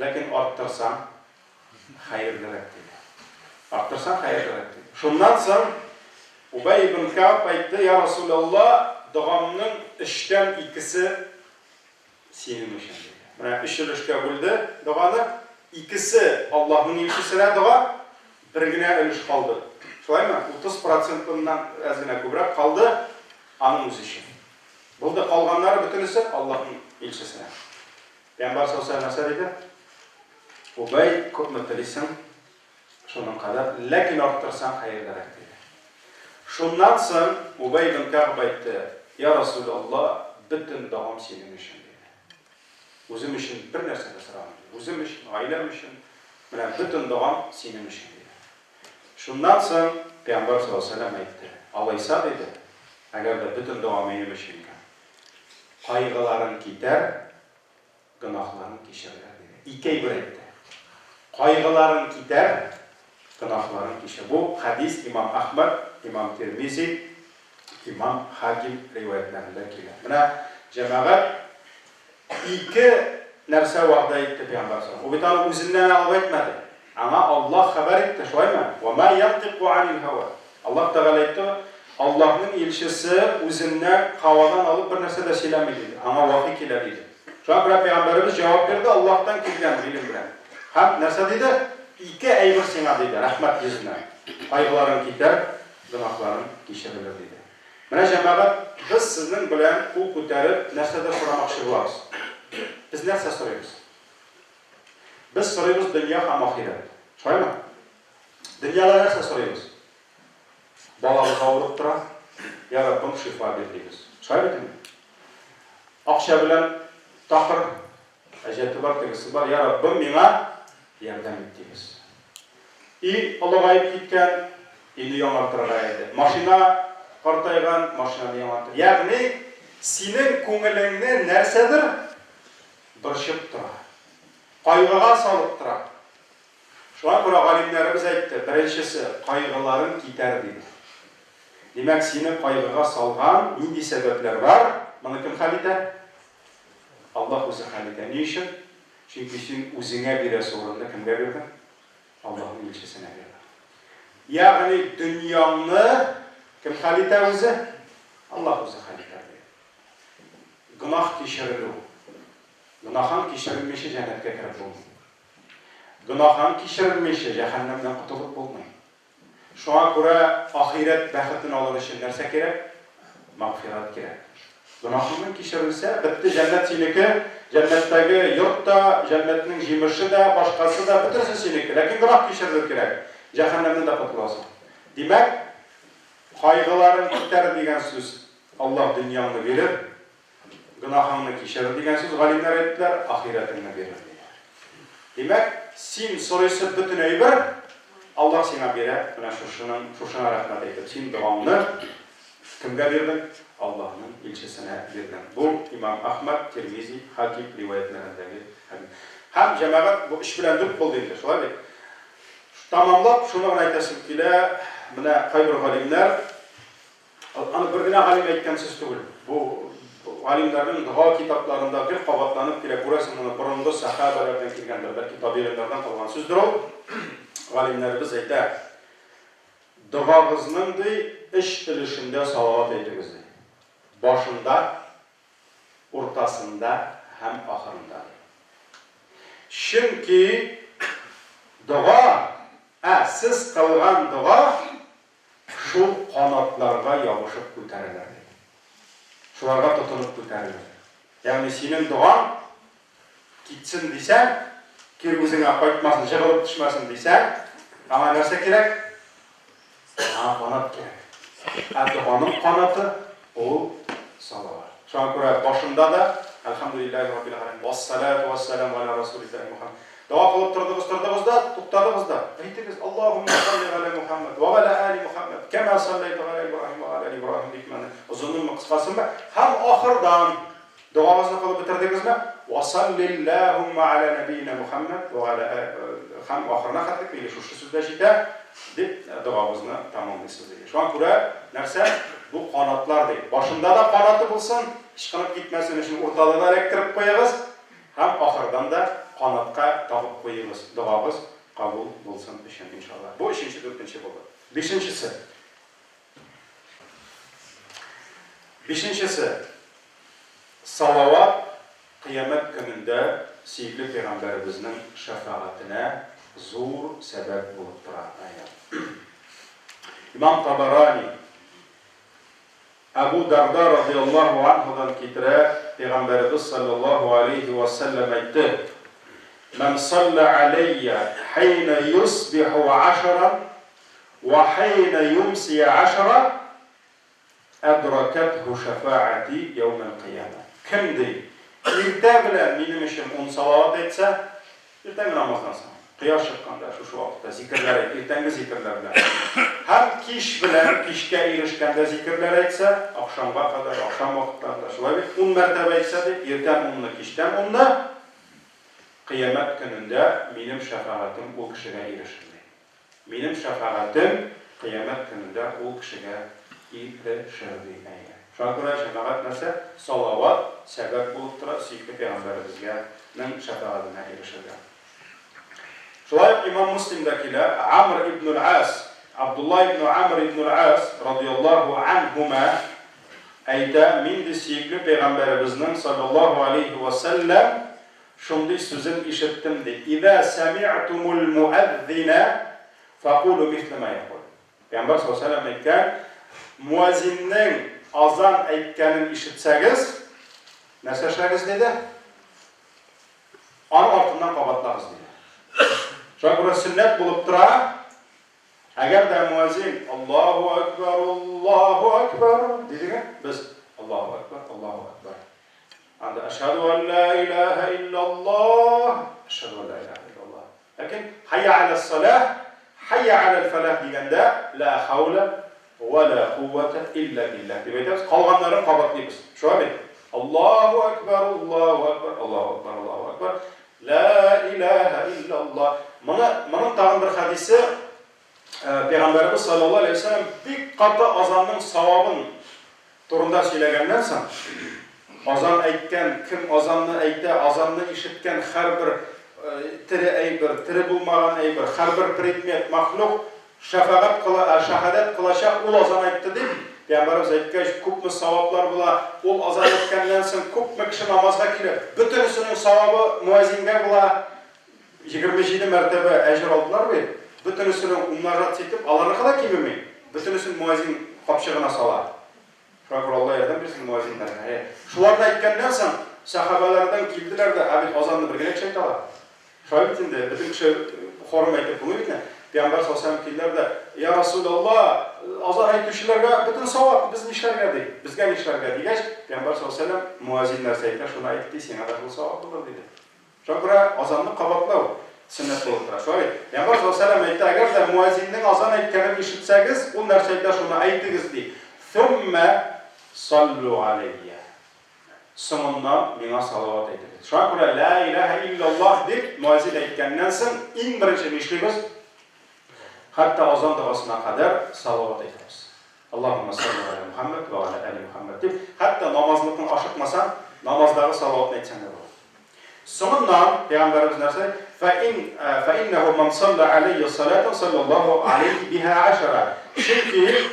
Ләкин арттырсаң, хәерлерәк, диде. Арттырсаң, хәерлерәк, диде. Шуннан соң Убай ибн Кәгъб әйтте, Я Расулаллаһ, догамның өчтән икесе Синең өчен, диде. Менә өч өлешкә бүлде доганы. Икесе Аллаһның илчесенә дога, бер генә өлеш калды. Шулаймы? 30 процентыннан әз генә күбрәк калды аның үзе өчен. Булды, калганнары бөтенесе Аллаһның илчесенә. Пәйгамбәр саллаллаһу алейһи нәрсә диде? Убай, күпме телисең, шуның кадәр, ләкин арттырсаң хәерлерәк, диде. Шуннан соң Убай ибн Кәгъб әйтте, Я Расулалла, бөтен догам синең өчен, диде. Үзем өчен бер нәрсә дә сорамыйм, диде. Үзем өчен, гаиләм өчен, менә бөтен догам синең өчен, диде. Шуннан соң Пәйгамбәр саллаллаһу алейһи ва сәлләм әйтте, Алайса, диде, әгәр дә бөтен дога минем өчен икән, кайгыларың китәр, Гөнаһларың кичерелер, диде. Ике әйбер әйтте. Кайгыларың китәр, гөнаһларың кичер. Бу хәдис имам Әхмәд, имам Тирмизи, имам Хаким риваятьләрендә килә. Менә, җәмәгать, ике нәрсә вәгъдә итте пәйгамбәр саллаллаһу. Ул бит аны үзеннән алып әйтмәде. Аңа Аллаһ хәбәр итте, шулаймы? Ва ма янтыйку анил һава. Аллаһ Тәгалә әйтте, Аллаһның илчесе үзеннән һавадан алып бер нәрсә дә сөйләми, диде. Аңа вахи килә, диде. Шуңа күрә пәйгамбәребез җавап бирде Аллаһтан килгән гыйлем белән. Һәм нәрсә диде? Ике әйбер сиңа, диде, рәхмәт йөзенә. Кайгыларың китәр, гөнаһларың кичерелер, диде. Менә, җәмәгать, без сезнең белән кул күтәреп нәрсәдер сорамакчы булабыз. Без нәрсә сорыйбыз? Без сорыйбыз дөнья һәм ахирәт. Шулаймы? Дөньяда нәрсә сорыйбыз? Балабыз авырып тора, я Раббым, шифа бир, дибез. Шулай бит инде? Акча белән такыр, әҗәте бар, тегесе бар, я Раббым, миңа ярдәм ит, дибез. Өй олыгаеп киткән, өйне яңартырга иде. Машина картайган, машинаны яңартыр. Ягъни, синең күңелеңне нәрсәдер борчып тора. Кайгыга салып тора. Шуңа күрә галимнәребез әйтте, беренчесе, кайгыларың китәр, диде. Димәк, сине кайгыга салган нинди сәбәпләр бар, моны кем хәл итә? Аллаһ үзе хәл итә. Ни өчен? Чөнки син үзеңә бирәсе урынны кемгә бирдең? Аллаһның илчесенә бирдең. Ягъни дөньяңны кем хәл итә үзе? Аллаһ үзе хәл итә. Гөнаһ кичерелү. Гөнаһың кичерелмичә җәннәткә кереп булмый. Гөнаһың кичерелмичә җәһәннәмнән котылып булмый. Шуңа күрә ахирәт бәхетен алыр өчен нәрсә кирәк? Мәгъфирәт кирәк. Гөнаһыңның кичерелсә, бетте, җәннәт синеке, җәннәттәге йорт та, җәннәтнең җимеше дә, башкасы да, бөтенесе синеке. Ләкин гөнаһ кичерелү кирәк. Җәһәннәмнән дә котыласың. Димәк, кайгыларың китәр дигән сүз, Аллаһ дөньяңны бирер, Гөнаһыңны кичерер дигән сүз галимнәр әйттеләр, ахирәтеңне бирер диләр. Димәк, син сорыйсы бөтен әйбер Аллаһ сиңа бирә, менә шушының, шушыңа рәхмәт әйтеп, син догаңны кемгә бирдең? Аллаһның илчесенә бирдең. Бу имам Әхмәд, Тирмизи, Хаким риваятьләрендәге хәдис. Һәм, җәмәгать, бу өч белән дүрт булды инде, шулай бит? Тәмамлап, шуны гына әйтәсем килә, менә кайбер галимнәр Аны бер генә галим әйткән сүз түгел. Бу галимнәрнең дога китапларында гел кабатланып килә. Күрәсең, моны борынгы сәхабәләрдән килгәндер, бәлки табигыйннардан калган сүздер ул. Галимнәребез әйтә, Догагызның, ди, өч өлешендә салават әйтегез, ди. Башында, уртасында һәм ахырында, ди. Чөнки дога, ә сез кылган дога Шул канатларга ябышып күтәрелер, ди. Шуларга тотынып күтәрелер. Ягъни синең догаң китсен дисәң, кире үзеңә кайтмасын, җыгылып төшмәсен дисәң, аңа нәрсә кирәк? Аңа канат кирәк. Ә доганың канаты ул салават. Шуңа күрә башында да Әлхәмдүлилләһи раббил галәмин, вассалату вассаламу аля расулилләһи Мухаммад. Дога кылып тордыгыз, тордыгыз да, туктадыгыз да. Әйтегез, Аллаһуммә салли галя Мухаммад ва галя али Мухаммад, кәмә саллайта галя Ибраһим ва галя али Ибраһим дип менә озынынмы, кыскасынмы? Һәм ахырдан догагызны кылып бетердегезме? Ва саллиллаһумма аля нәбиина Мухаммад ва галя һәм ахырына хәтлек или шушы сүз дә җитә дип догагызны тәмамлыйсыз диде. Шуңа күрә нәрсә? Бу канатлар ди. Башында да канаты булсын, ычкынып китмәсен өчен уртада да эләктереп куегыз. Һәм ахырдан да канатка тагып куегыз, догагыз кабул булсын өчен, иншалла. Бу өченче, дүртенче булды. Бишенчесе. Бишенчесе. Салават кыямәт көнендә сөекле пәйгамбәребезнең шәфәгатенә зур сәбәп булып тора. Имам Табарани Әбу Дәрда радыяллаһу анһудан китерә, Пәйгамбәребез салләллаһу галәйһи вә сәлләм әйтте, Мән саллә галәйя хәйнә юсбиху гашаран вә хәйнә юмсия гашара, әдракәтһу шәфәгати яүмәл кыямә. Кем, ди, иртә белән минем өчен ун салават әйтсә, Иртәнге намаздан соң, кояш чыкканда, шушы вакытта зикерләр әйт, иртәнге зикерләр белән. Һәм кич белән, кичкә ирешкәндә зикерләр әйтсә, ахшамга кадәр, ахшам вакытларында, шулай бит, ун мәртәбә әйтсә, ди, иртән унны, кичтән унны, кыямәт көнендә минем шәфәгатем ул кешегә ирешер, ди. Минем шәфәгатем кыямәт көнендә ул кешегә ирешер, ди. Әйе. Шуңа күрә җәмәгать нәрсә? Салават сәбәп булып тора сөекле пәйгамбәребезгә нең шәфәгатенә ирешергә. Шулай ук имам Муслимда килә, Амр ибнул Ас, Абдулла ибну Амр ибнул Ас, радияллаһу анһума, әйтә, мин ди сөекле пәйгамбәребезнең, салләллаһу алейһи вә сәлләм, Шундый сүзен ишеттем, ди, Иза сәмигътумул муәззинә фәкулу мисле ма якул. Пәйгамбәр саллаллаһу алейһи ва сәлләм әйткән, муәзиннең азан әйткәнен ишетсәгез, нәрсә эшләгез, диде? Аның артыннан кабатлагыз, диде. Шуңа күрә сөннәт булып тора, әгәр дә муәзин Аллаһу әкбәр, Аллаһу әкбәр дидеме, без Аллаһу әкбәр, Аллаһу әкбәр. Анда әшһәду ан ла илаһа иллаллаһ, әшһәду ан ла илаһа иллаллаһ. Ләкин хәйя галәс-саләһ, хәйя галәл-фәләх дигәндә ла хәүлә вә ла куввәтә илля билләһ дип әйтәбез, калганнарын кабатлыйбыз. Шулай бит? Аллаһу әкбәр, Аллаһу әкбәр, Аллаһу әкбәр, Аллаһу әкбәр, ла илаһа иллаллаһ. Моны, моның тагын бер хәдисе, Пәйгамбәребез саллаллаһу алейһи ва сәлләм бик каты азанның савабын турында сөйләгәннән соң, азан әйткән, кем азанны әйтә, азанны ишеткән һәрбер тере әйбер, тере булмаган әйбер, һәрбер предмет, мәхлук шәфәгать кыла, шәһадәт кылачак, ул азан әйтте дип, Пәйгамбәребез әйткәч, күпме саваплар була, ул азан әйткәннән соң күпме кеше намазга килә, бөтенесенең савабы муәзингә була, 27 мәртәбә әҗер алдылар бит, бөтенесенең умножаться итеп, аларныкы да кимеми, бөтенесен муәзин капчыгына сала. Шуңа күрә Алла ярдәм бирсен муәзиннәргә. Әйе. Шуларны әйткәннән соң, сәхабәләрдән килделәр дә, ә бит азанны бер генә кеше әйтә ала. Шулай бит инде, бөтен кеше хором әйтеп булмый бит инде. Пәйгамбәр саллаллаһу алейһи ва сәлләм килделәр дә, Я Расулалла, азан әйтүчеләргә бөтен савап, без нишләргә ди? Безгә нишләргә дигәч, Пәйгамбәр саллаллаһу алейһи ва сәлләм, муәзин нәрсә әйтә, шуны әйт ди, сиңа да шул савап булыр диде. Шуңа күрә азанны кабатлау сөннәт булып тора. Шулай бит? Пәйгамбәр саллаллаһу алейһи ва сәлләм әйтте, әгәр дә муәзиннең азан әйткәнен ишетсәгез, ул нәрсә әйтә, шуны әйтегез, ди. Суммә саллу алейя. Соңыннан миңа салават әйтегез. Шуңа күрә лә илаһә илляллаһ дип муәзин әйткәннән соң иң беренче нишлибез? Хәтта азан догасына кадәр салават әйтәбез. Аллаһуммә салли галә Мухәммәд вә галә әли Мухәммәд дип, хәтта намазлыкны ашыкмасаң, намаздагы салаватны әйтсәң дә була. Соңыннан пәйгамбәребез нәрсә ди? Фә ин фә иннәһу ман салла алейя салатан саллаллаһу алейхи биһа ашара. Чөнки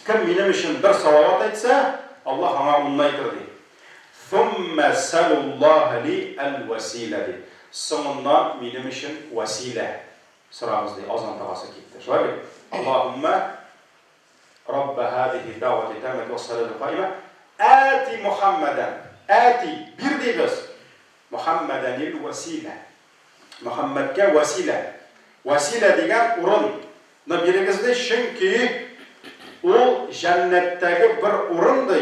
кем минем өчен бер салават әйтсә, Аллаһ аңа унны әйтер ди. Суммә сәлуллаһа ли әл-вәсилә ди. Соңыннан минем өчен вәсилә сорагыз ди, азан догасы китте. Шулай бит? Аллаһуммә Рабба һазихи дәгъвати таммати вассалатил каима ати Мухаммадан. Ати, бир дибез. Мухаммаданил василә. Мөхәммәдкә василә. Василә дигән урын ны бирегез ди, чөнки ул җәннәттәге бер урын ди.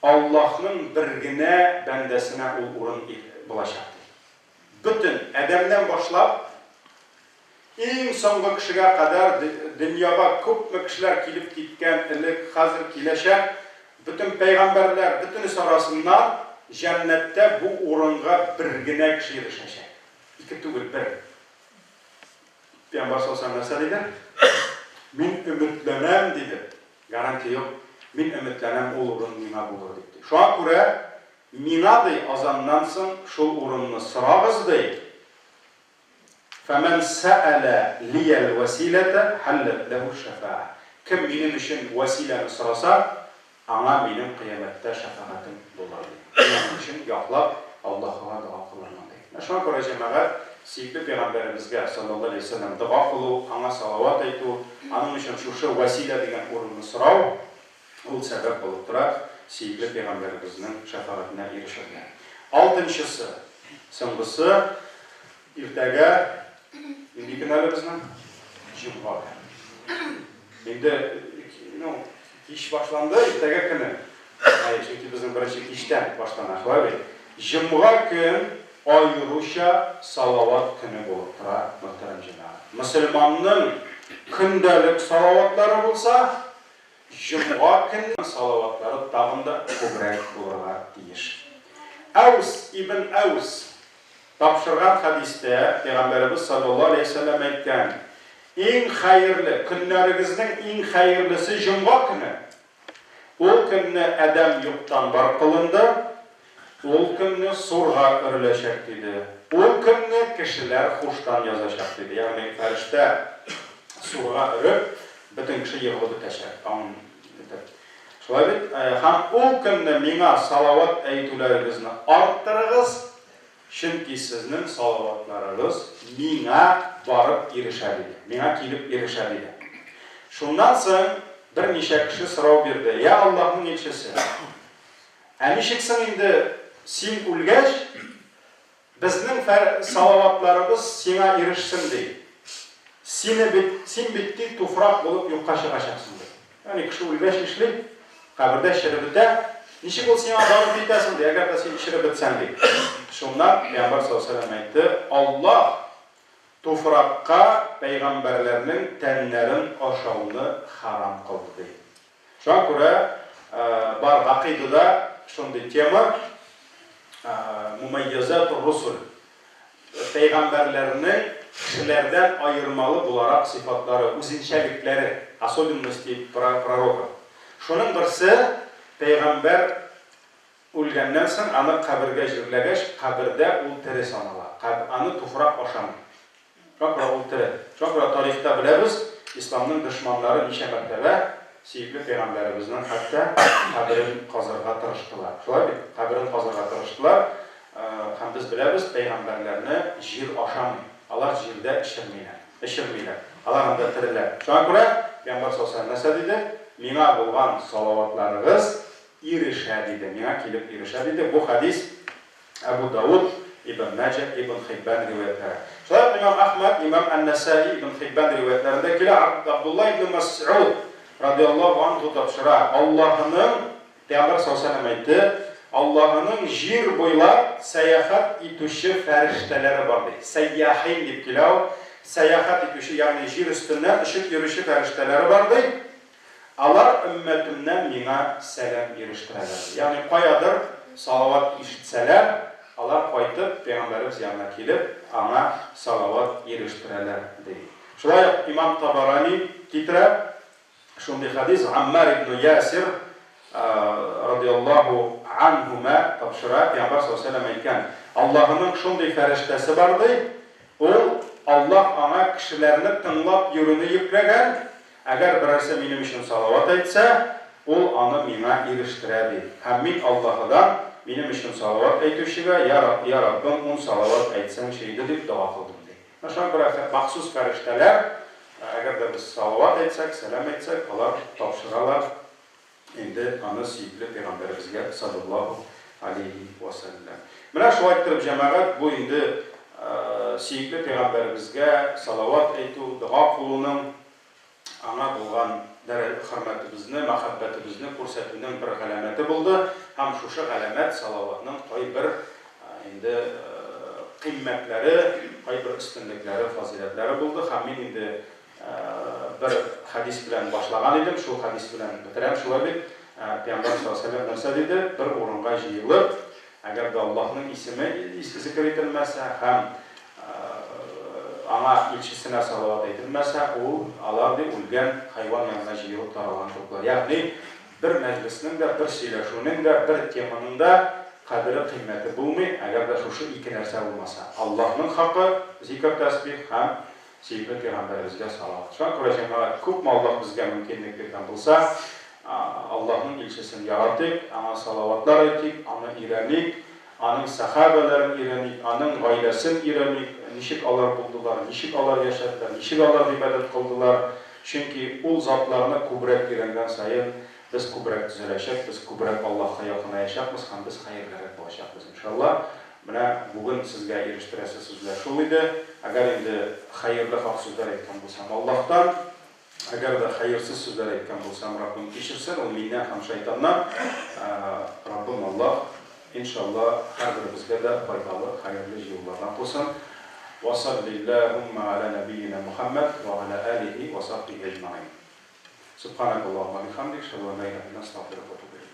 Аллаһның бер генә бәндәсенә ул урын булачак ди. Бөтен адәмнән башлап иң соңгы кешегә кадәр дөньяга күпме кешеләр килеп киткән, элек, хәзер, киләчәк, бөтен пәйгамбәрләр, бөтенесе арасыннан җәннәттә бу урынга бер генә кеше ирешәчәк. Ике түгел, бер. Пәйгамбәр саллаллаһу алейһи ва сәлләм нәрсә диде? Мин өметләнәм, диде. Гарантия юк. Мин өметләнәм, ул урын миңа булыр дип, ди. Шуңа күрә миңа, ди, азаннан соң шул урынны сорагыз, ди. Фәмән сәәлә лиял вәсиләтә хәлләт ләһү шәфәә. Кем минем өчен вәсиләне сораса, аңа минем кыямәттә шәфәгатем булыр, ди. Мин аның өчен яклап Аллаһыга дога кылырмын, ди. Менә шуңа күрә, җәмәгать, сөекле пәйгамбәребезгә, салләллаһу галәйһи ва сәлләм, дога кылу, аңа салават әйтү, аның өчен шушы вәсилә дигән урынны сорау, ул сәбәп булып тора сөекле пәйгамбәребезнең шәфәгатенә ирешергә. Алтынчысы, соңгысы, иртәгә нинди көн әле безнең? Җомга көне. Инде, ну, кич башланды, иртәгә көне. Әйе, чөнки безнең беренче кичтән башлана, шулай бит? Җомга көн аеруча салават көне булып тора, мөхтәрәм җәмәгать. Мөселманның көндәлек салаватлары булса, Җомга көнне салаватлары тагын да күбрәк булырга тиеш. Әүс ибн Әүс тапшырган хәдистә Пәйгамбәребез салләллаһу галәйһи ва сәлләм әйткән, Иң хәерле, көннәрегезнең иң хәерлесе җомга көне. Ул көнне адәм юктан бар кылынды, Ул көнне сурга өреләчәк, диде. Ул көнне кешеләр хуштан язачак, диде. Ягъни фәрештә сурга өреп, бөтен кеше егылып бетәчәк, аңын бетеп. Шулай бит? Һәм ул көнне миңа салават әйтүләрегезне арттырыгыз, чөнки сезнең салаватларыгыз миңа барып ирешә, диде. Миңа килеп ирешә, диде. Шуннан соң. Берничә кеше сорау бирде, Йә Аллаһның илчесе, ә ничек соң инде син үлгәч, безнең салаватларыбыз сиңа ирешсен, ди. Сине бит, син бит, ди, туфрак булып юкка чыгачаксың, ди. Ягъни кеше үлгәч нишли? Кабердә череп бетә. Ничек ул сиңа барып җитә соң, ди, әгәр дә син череп бетсәң, ди. Шуннан Пәйгамбәр саллаллаһу алейһи ва сәлләм әйтте, Аллаһ туфракка пәйгамбәрләрнең тәннәрен ашауны хәрам кылды, ди. Шуңа күрә бар гакыйдада шундый тема, Мумәйязатур русул, пәйгамбәрләрнең кешеләрдән аермалы буларак сыйфатлары, үзенчәлекләре, особенности пророков. Шуның берсе, пәйгамбәр Үлгәннән соң аны кабергә җирләгәч, кабердә ул тере санала. Каб, аны туфрак ашамый. Шуңа күрә ул тере. Шуңа күрә тарихта беләбез, исламның дошманнары ничә мәртәбә сөекле пәйгамбәребезнең хәтта каберен казырга тырыштылар. Шулай бит? Каберен казырга тырыштылар. Һәм без беләбез, пәйгамбәрләрне җир ашамый. Алар җирдә чермиләр. Эчермиләр. Алар анда тереләр. Шуңа күрә пәйгамбәр саллаллаһу галәйһи ва сәлләм нәрсә диде? Миңа булган салаватларыгыз ирешә, диде, миңа килеп ирешә, диде. Бу хәдис Әбү Давыд, Ибн Мәҗә, Ибн Хиббән риваятьләре. Шулай ук имам Әхмәд, имам Ән-Нәсаи, Ибн Хиббән риваятьләрендә килә, Абдулла ибн Мәсгуд радиаллаһу анһу тапшыра, Аллаһының, Пәйгамбәр саллаллаһу галәйһи ва сәлләм әйтте, Аллаһының җир буйлап сәяхәт итүче фәрештәләре бар, ди. Сәйяхин дип килә ул, сәяхәт итүче, ягъни җир өстеннән очып йөрүче фәрештәләре бар, ди. Алар өммәтемнән миңа сәлам ирештерәләр. Ягъни каядыр салават ишетсәләр, алар кайтып, пәйгамбәребез янына килеп, аңа салават ирештерәләр, ди. Шулай ук имам Табарани китерә шундый хәдис, Аммар ибн Ясир радиаллаһу анһумә тапшыра, пәйгамбәр саллаллаһу галәйһи ва сәлләм әйткән, Аллаһының шундый фәрештәсе бар, ди, ул Аллаһ аңа кешеләрне тыңлап йөрүне йөкләгән, Әгәр берәрсе минем өчен салават әйтсә, ул аны миңа ирештерә, ди. Һәм мин Аллаһыдан, минем өчен салават әйтүчегә, йа, йа Раббым, ун салават әйтсәңче иде, дип дога кылдым, ди. Менә шуңа күрә махсус фәрештәләр, әгәр дә без салават әйтсәк, сәлам әйтсәк, алар тапшыралар. Инде аны сөекле пәйгамбәребезгә салләллаһу алейһи вә сәлләм. Менә шулай иттереп, җәмәгать, бу инде сөекле пәйгамбәребезгә салават әйтү, дога кылуның, аңа булган хөрмәтебезне, мәхәббәтебезне күрсәтүнең бер галәмәте булды һәм шушы галәмәт салаватның кайбер инде кыйммәтләре, кайбер өстенлекләре, фазыйләтләре булды һәм мин инде Бер хәдис белән башлаган идем, шул хәдис белән бетерәм, шулай бит? Пәйгамбәр саллаллаһу галәйһи ва сәлләм нәрсә диде? Бер урынга җыелып, әгәр дә Аллаһның исеме зикер ителмәсә һәм аңа илчесенә салават әйтелмәсә, ул, алар, ди, үлгән хайван янына җыелып таралган кебек була. Ягъни, бер мәҗлеснең дә, бер сөйләшүнең дә, бер теманың да кадере-кыйммәте булмый, әгәр дә шушы ике нәрсә булмаса. Аллаһның хакы, зикер-тәсбих һәм Сөекле пәйгамбәребезгә салават. Шуңа күрә, җәмәгать, күпме Аллаһ безгә мөмкинлек биргән булса, Аллаһның илчесен яратыйк, аңа салаватлар әйтик, аны өйрәник, аның сәхабәләрен өйрәник, аның гаиләсен өйрәник, ничек алар булдылар, ничек алар яшәделәр, ничек алар гыйбадәт кылдылар. Чөнки ул затларны күбрәк өйрәнгән саен, без күбрәк төзәләчәкбез, күбрәк Аллаһка якынаячакбыз һәм без хәерлерәк булачакбыз, иншаллаһ. Менә бүген сезгә ирештерәсе сүзләр шул иде. Әгәр инде хәерле хак сүзләр әйткән булсам, Аллаһтан, әгәр дә хәерсез сүзләр әйткән булсам, Раббым кичерсен, ул миннән һәм шайтаннан. Раббым Аллаһ, иншалла, һәрберебезгә дә файдалы, хәерле җыелулардан кылсын. Ва саллиллаһумма аля нәбиена Мухәммәд ва аля алихи ва сахбихи әҗмәгыйн. Субханакаллаһумма бихамдик, ашһаду ан ла илаһа илля анта, астагфирука ва атубу иләйк.